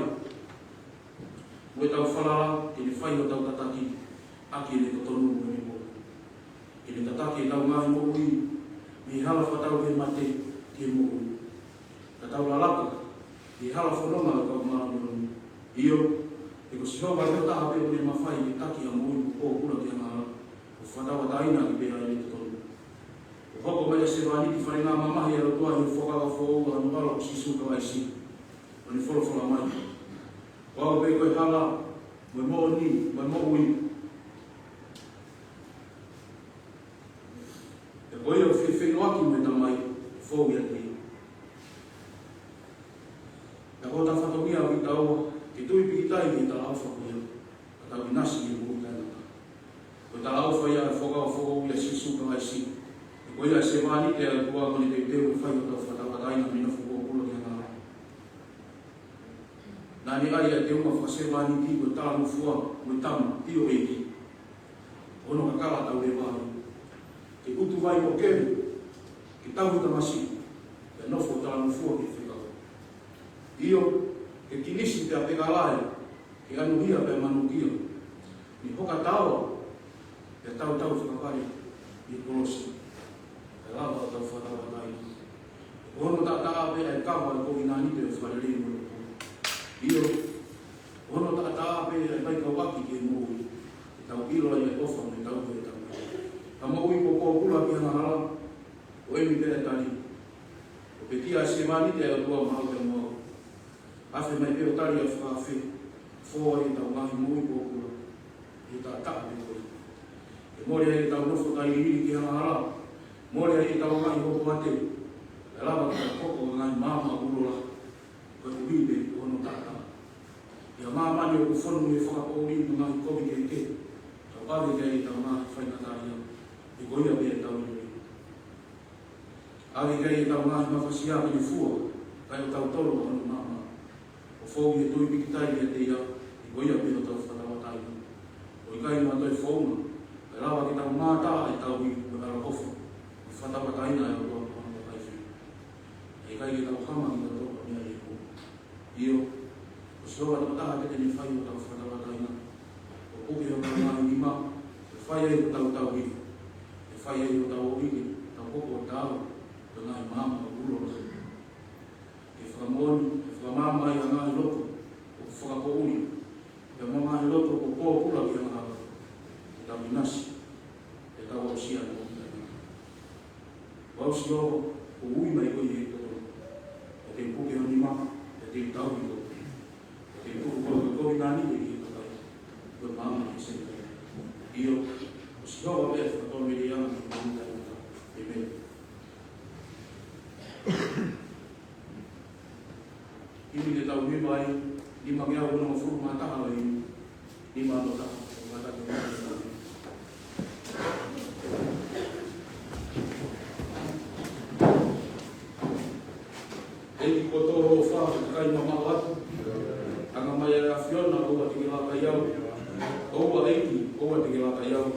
mo ʻetau falala, ke ne fai hotau tataki ʻaki ʻene totonu mo ʻene moʻui. Ke ne tataki ʻetau ngaahi moʻui, ʻi he hala fakatau ki he mate ki he moʻui. Ka tau lalaka ʻi he hala fononga ʻo e kau māʻoniʻoni. ʻIo, he ko Sihova ʻe taha pē ʻoku ne mafai ke taki ʻa e moʻui kuo pōpula ki he angahala, ʻo fakatauʻatāinaʻi pē ʻa e totonu. Kuo hoko mai ʻa e sevāniti falengamamahi ʻa e ʻOtua ʻi he Fuakava Foʻou ʻa hono ʻAlo ko Sīsū Kalaisi, ʻo ne folofola mai: Ko au pē ko e hala, mo e moʻoni, mo e moʻui. Pea ko ia ʻoku fie feʻiloaki mo e Tamai, ʻe fou ʻiate ia. Pea ko hotau fatongia ʻoku ʻikai ke tau tui pīkitai ki he talaʻofa ko ia, ka tau ʻinasi ʻi he moʻui taʻengata. Ko e talaʻofa ia ʻa e Fuakava Foʻou ʻia Sīsū Kalaisi. He ko ia ʻa e sevāniti ʻa e ʻOtua ʻoku ne teuteu ke fai hotau fakatauʻatāina mei he nofo pōpula ki he angahala. Naʻa ne ʻai ʻa e teunga fakasevāniti ko e talangofua mo e tama, ʻio ʻEiki. Ko hono kakala tau leva ai. Ke utu vai mo keli, ke tauhi tamasiʻi, pea nofo talangofua ki he fekau. ʻIo, ke kinisi pea pekalae, ke ʻanuhia pea manukia. Ne hoka taoa, pea tautau fakapale ʻi he kolosi. Kae lava ʻo tau fakatauʻatāina. Ko hono taʻataʻa pē ʻa e kava ʻa e kovinānite ʻo e fakalelei mo e ʻOtua. ʻIo, ko hono taʻataʻa pē ʻa e faikauʻaki ki he moʻui, ke tau ʻilo ai ʻa e ʻofa mo e tauhi ʻa e Tamai. Ka moʻui kuo pōpula ki he angahala, ko eni pē ʻa e tali. Kuo pekia ʻa e sevāniti ʻa e ʻOtua maʻau pea mo au. Afe mai pē ʻo tali ʻa e fakaafe, foa ʻi heʻetau ngaahi moʻui pōpula, ʻi he taʻataʻa pē ko ia. Ke mole ai ʻetau nofo tailiili ki he angahala, mole ai ʻetau ngaahi hopoate, kae lava ke tau hoko ko e ngaahi maama ʻo e ulo lahi, koeʻuhi pē ko hono taʻataʻa. ʻI ha māmani ʻoku fonu ʻi he fakapoʻuli mo e ngaahi kovi kehekehe, tau ʻave ki ai ʻetau ngaahi faingataʻaʻia, he ko ia pē ʻetau ʻiloʻilo. ʻAve ki ai ʻetau ngaahi mafasia ke ne fua, kae ʻoua te tau tolo ʻa hono maama. ʻO fou ʻi he tui pīkitai ʻiate ia, he ko ia pē hotau fakatauʻatāina. ʻOku ʻikai ke tau toe founga, kae lava ke tau mātā ʻa e tauhi mo e ʻaloʻofa, ʻi he fakatauʻatāina ʻa e ʻOtua mo hono kakai fili. ʻE ʻikai ke tau hanga ʻo tolo ʻa e meʻa ʻi he kupu. ʻIo, ko Sihova tokotaha pē te ne fai hotau fakatauʻatāina. ʻO puke hotau ngaahi nima, ʻe fai ai hotau tauhi. ʻE fai ai hotau ʻoʻike, tau hoko ʻo taau, ko e ngaahi maama ʻo e ulo lahi. Ke fakamoʻoni, ke fakamaama ai ʻa e ngaahi loto ʻoku fakapoʻuli, pea mo e ngaahi loto ʻoku pōpula ki he angahala, ke tau ʻinasi, ke tau aʻusia ʻa e moʻui taʻengata. Ko au Sihova, ʻoku ou ui mai koe ʻi he totonu. Pea te u puke ho nima, pea te u tauhi koe. Pea te u tuku koe ko e kovinānite ki he kakai, ko e maama ki he senituli. ʻIo, ko Sihova pē ʻa e fakatōmeleʻanga ki he moʻui taʻengata. ʻĒmeni. Himi te tau hiva ai, nimangeau onongofulu mā taha ʻo e himi, nima ono taha, ʻo kātaki mai. ʻEiki kuo tō hoʻo ʻofa, kae mamaʻo atu. Hanga mai ʻa e ʻAfiona, ʻoua te ke laka ʻiate au. ʻOua ʻEiki, ʻoua te ke laka ʻiate au.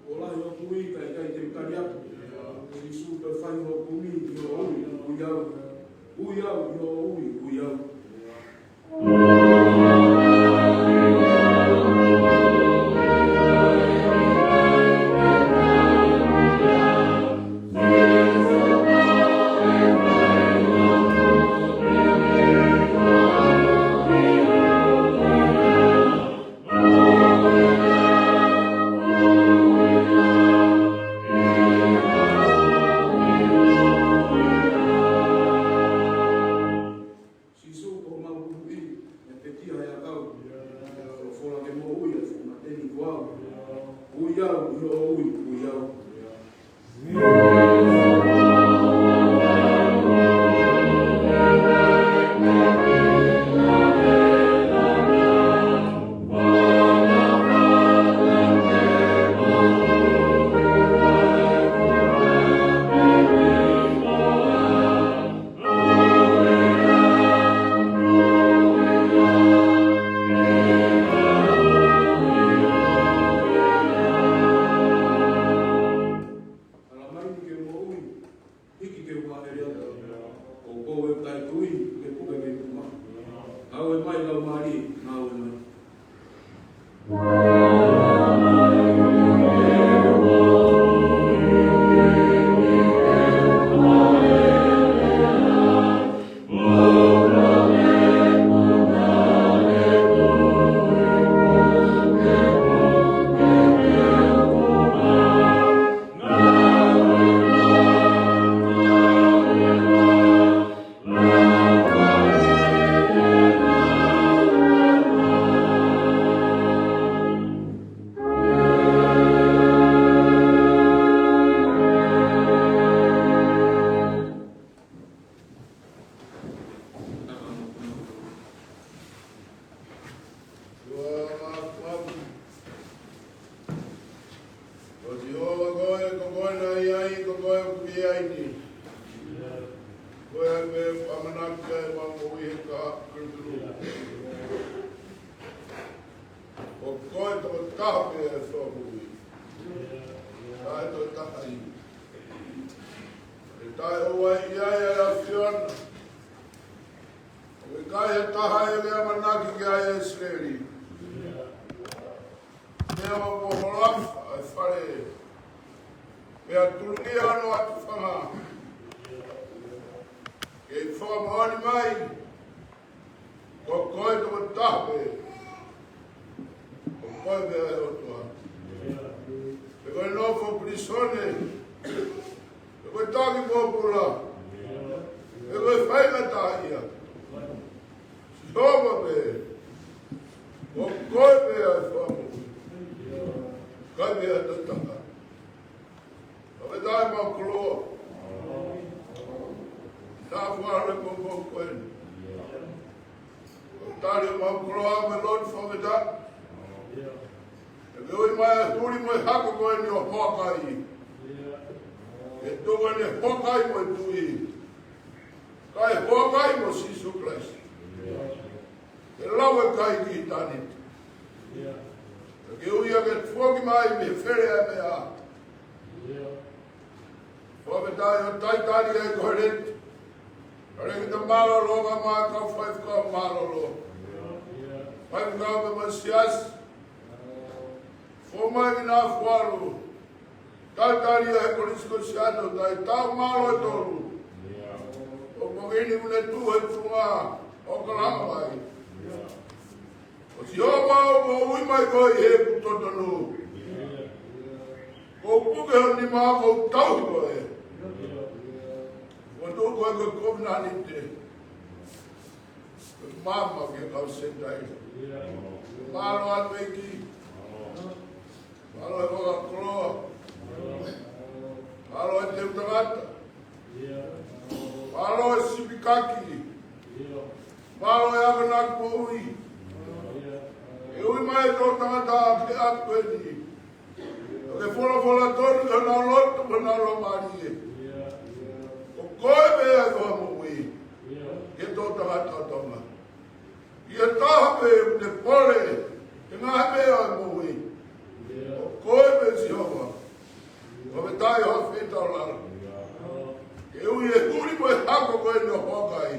Kuo lahi hoku ui, kae ʻikai te u tali atu. Sīsū, toe fai hoʻo kumi ʻi hoʻo ui, ui au. Ui au ʻi hoʻo ui, ui au. Sīsū, ko homau Huhuʻi, ʻe Kae tui, ke puke ke tuma. Ngāue mai, Laumālie, ngāue mai. Ko Sihova koe, ko koe naʻe ʻi ai, ko koe ʻoku ʻi ai ni. Ko ia pē ʻoku ʻamanaki ai ʻemau moʻui he kahaʻu ʻo Kilisimasi. Ko koe tokotaha pē ʻa e Fakamoʻui. Taʻetokotaha ia. ʻE taʻeʻoua ʻi ai ʻa e ʻAfiona. ʻOku ʻikai ha taha ʻe lea ʻamanaki ki ai ʻa ʻIsileli. Pea ʻoku holoafa ʻa e fale. Pea tuluʻi ʻa hono ʻatufanga. Ke fakamoʻoni mai. Ko koe tokotaha pē. Ko koe pē ʻa e ʻOtua. Pe ko e nofo pilīsone. Pe ko e taki pōpula. Pe ko e faingataʻaʻia. Sihova pē. Ko koe pē ʻa e Fakamoʻui. Koe pē ʻa e tokotaha. Fakafetaʻi mo e koloa. Tau fale ko ko ko eni. Tali mo e koloa mo e lotu fakafetaʻi. ʻE ke ui mai ʻa e huli mo e hako ko eni ʻo hokai. ʻE tuku eni hokai mo e tui. Kae hokai mo Sīsū Kalaisi. ʻE lau e kai ki ʻitāniti. ʻE ke ui ʻa ke foki mai mei he fele ʻa e meʻa. Fakafetaʻi ʻo taitali ai ko e leti. Kole ke ta mālōlō ka mai kau faifekau mālōlō. Faifekau pē mo e siasi. Fou mai ki na fualu. Taitali ai Kolisi ko Siaʻatoutai, tau mālō e tolu. ʻO ko eni mune tu he tunga ʻo kalanga mai. Ko Sihova ʻoku ui mai koe ʻi heʻeku totonu. Ko u puke ho nima ko u tauhi koe. Ko u tuku koe ko e kovinānite. Ko e maama ki he kau Senitaile. Mālō ʻa e ʻEiki. Mālō e fakakoloa. Mālō e teu tangata. Mālō e sipikaki. Mālō e akonaki moʻui. ʻE ui mai e toʻu tangata ki he ʻapi ko eni. ʻO ke folofola tonu ki honau loto, ki honau laumālie. Ko koe pē ʻa e Fakamoʻui. Ki he toʻu tangata ʻo Tonga. ʻI he taha pē ʻoku ne pole he ngaahi meʻa ʻo e moʻui. Ko koe pē Sihova. Fakafetaʻi ʻo fetaulala. Ke ui e huli mo e hako ko eni ʻo hokai.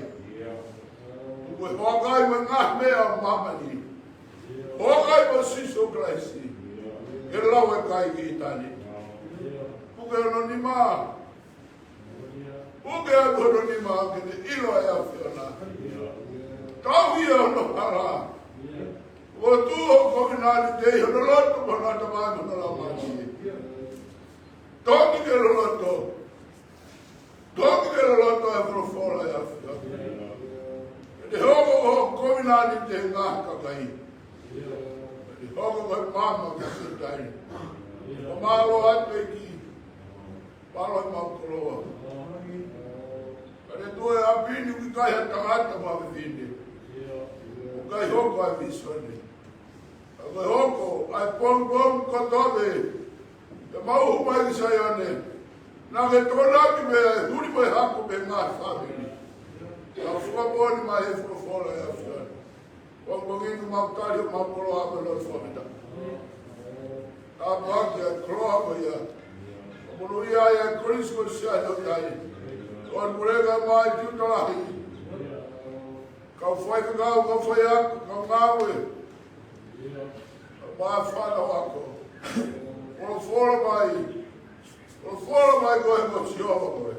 Tuku e hokai mo e ngaahi meʻa ʻo māmani. Hokai mo Sīsū Kalaisi. Ke lau e kai ki ʻitāniti. Puke hono nima. Puke atu hono nima ke ne ʻilo ʻa e ʻAfiona. Tauhi ʻa hono hala. ʻO tuʻu ho kovinānite ʻi hono loto, hono ʻatamai, hono laumālie. Toki ke loloto. Toki ke loloto ʻa e folofola ʻa e ʻAfiona. Ke ne hoko ho kovinānite he ngaahi kakai. Ke ne hoko ko e maama ki he Senitaile. Ko mālō atu ʻEiki. Mālō ʻemau koloa. Ka ne toe ʻapi ni ʻoku ʻikai ha tangata mo ha fefine. ʻOku ʻikai hoko ʻa e vīsone. Ka ko e hoko ʻa e pongipongi kotoa pē. Ke mau hū mai ki Saione. Naʻa ke tokonaki mei ai e huli mo e hako mei he ngaahi fāmili. Ka fakamoʻoni mai he folofola ʻa e ʻAfiona. Ko e pongipongi ni mau tali ʻemau koloa mo e lotu fakafetaʻi. Tāpuaki ʻa e koloa ko ia. Ko e monūʻia ʻa e Kolisi ko Siaʻatoutai. Ko e puleʻanga mai Tiuta Lahi. Kau faifekau, kau faiako, kau ngāue. Kau māfana ako. Folofola mai. Folofola mai koe mo Sihova koe.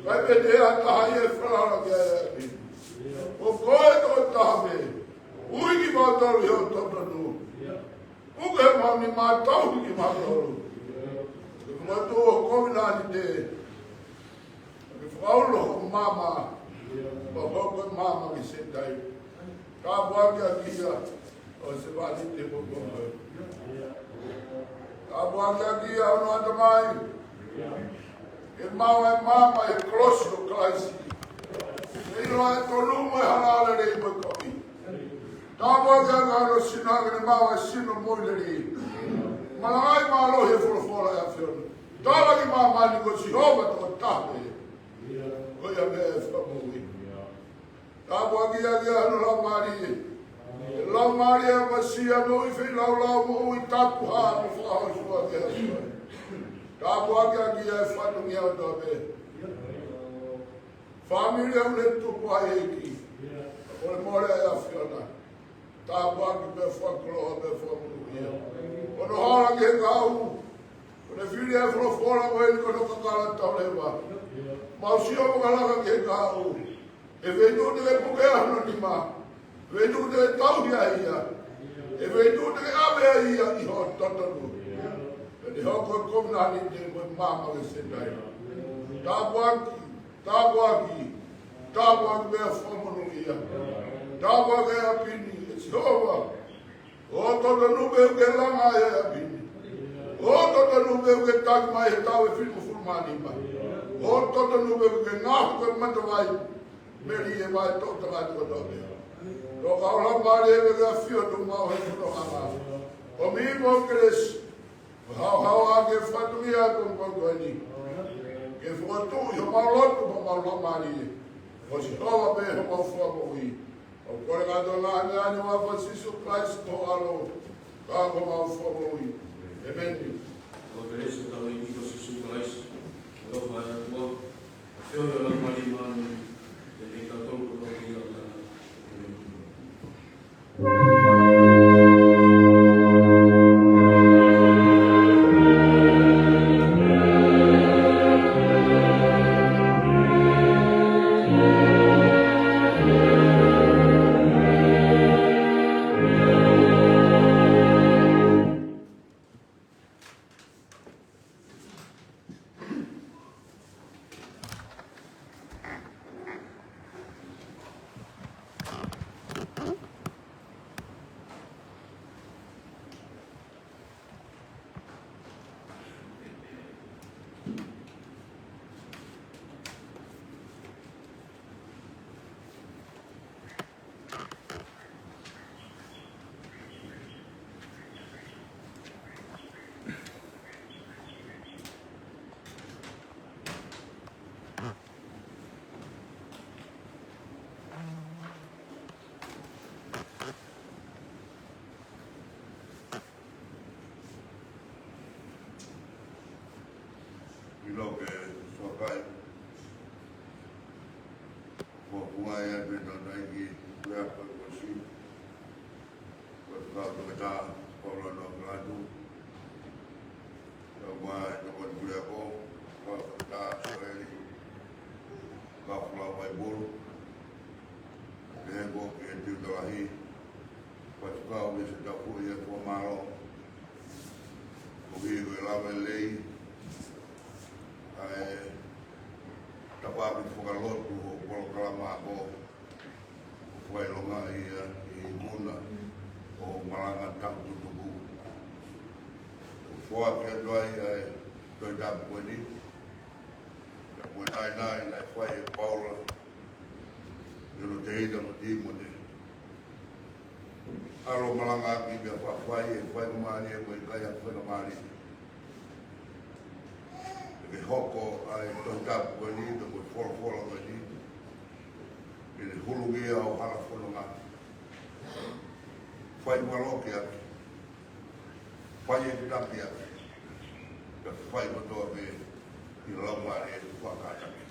Kae pehē ʻe ha taha ia ʻe falala ki ai ʻapi. Ko koe tokotaha pē. Ui kimautolu ʻi hoʻo totonu. Puke maʻu ni mātau kimautolu. Ke fakatuʻu ho kovinānite. Ke fakaulo ho maama. Ke fakaulo ho maama ki he Senitaile. Tāpuakiʻaki ia ʻo se vali te popo. Tāpuakiʻaki ia ʻo hono ʻatamai. Ke maʻu e maama ʻi he kolosi ʻo Kalaisi. Ke ʻilo e tonu mo e halālelei mo e kovi. Tāpuakiʻaki ia ʻo hono sino ke ne maʻu e sino moʻui lelei. Malangaʻi mālohi e folofola ʻa e ʻAfiona. Tala ki māmani ko Sihova tokotaha pē. Ko ia pē ʻe fakamoʻui. Tāpuakiʻaki ia hono laumālie. Laumālie ʻa e ʻapasia moʻui, feilaulau moʻui, tapuhā mo fakahōifua ki he ʻAfiona. Tāpuakiʻaki ia e fatongia kotoa pē. Fāmili ʻoku ne tupu ai ʻEiki. Ko e mole ʻa e ʻAfiona. Tāpuakiʻi pea fakakoloa pea fakamonūʻia. Ko hono hala ki he kahaʻu. Ko ʻene fili e folofola ko eni ko hono kakala tauleva. Mau sio mo kalaka ki he kahaʻu. ʻE feituʻu te ke puke ai hono nima. ʻE feituʻu te ke tauhi ai ia. ʻE feituʻu te ke ʻave ai ia ʻi hoʻo totonu. Pea te hoko e kovinānite mo e maama ki he Senitaile. Tāpuaki, tāpuaki, tāpuaki pea fakamonūʻia. Tāpuaki e ʻapi ni, ʻe Sihova. ʻO totonu pē ʻoku ke langa ai e ʻapi ni. ʻO totonu pē ʻoku ke taki mai he taʻu ʻe fitungofulu mā nima. ʻO totonu pē ʻoku ke ngaohi ko e matavai. Melie mai toʻutangata kotoa pē. Toka ʻo Laumālie ʻEiki ʻafio atu maʻu he fono ʻanga. ʻOmi mo e kelesi. Haohaoa ke fatongia ko e pongipongi ko eni. Ke fokotuʻu ʻi homau loto mo homau laumālie. Ko Sihova pē homau fakamoʻui. ʻOku kole kātoa ʻi he huafa ʻo Sīsū Kalaisi ko ho ʻAlo, ka ko homau fakamoʻui. ʻĒmeni. Ko e kelesi ʻa hotau ʻEiki ko Sīsū Kalaisi, ko e ʻofa ʻa e ʻOtua, ko e feohi ʻa e Laumālie Māʻoniʻoni, ʻiate kitautolu kotoa pē ʻi he ʻaho ni. ʻĒmeni. ʻIlo ke suakai. Ko e kuai atu e tau taiki, kuai atu e kosi. Ko e kau toketā, Paula Nokalatu. Kau mai toko kuai ako, kau toketā, Soeli. Kau Paula Waibulu. Pehē ko e kiʻi tiuta lahi. Faifekau Misa Tapuʻi ʻa e fakamālō. Ko e kiʻi ko e lava lelei. ʻA e tafaʻaki fakalotu ʻo e polokalama ako. Ko e fakaʻilonga ia ʻi he ikuna ʻo e malanga tapu tutuku. Ko e foaki atu ai ʻa e Tohi Tapu ko eni. Pea ko e naʻinaʻi naʻe fai ʻe Paula. ʻI hono teina mo Tīmote. ʻAlu ʻo malangaʻaki meʻa fafai ʻe he faingamālie mo e ʻikai ha faingamālie. Ke hoko ʻa e Tohi Tapu ko eni, pea mo e folofola ko eni. Ke ne huluʻi ʻa e hala fononga. Fai mālohi ʻaki. Fai e taki ʻaki. Pea fai kotoa pē ʻi he Laumālie ʻoku fakakātaki.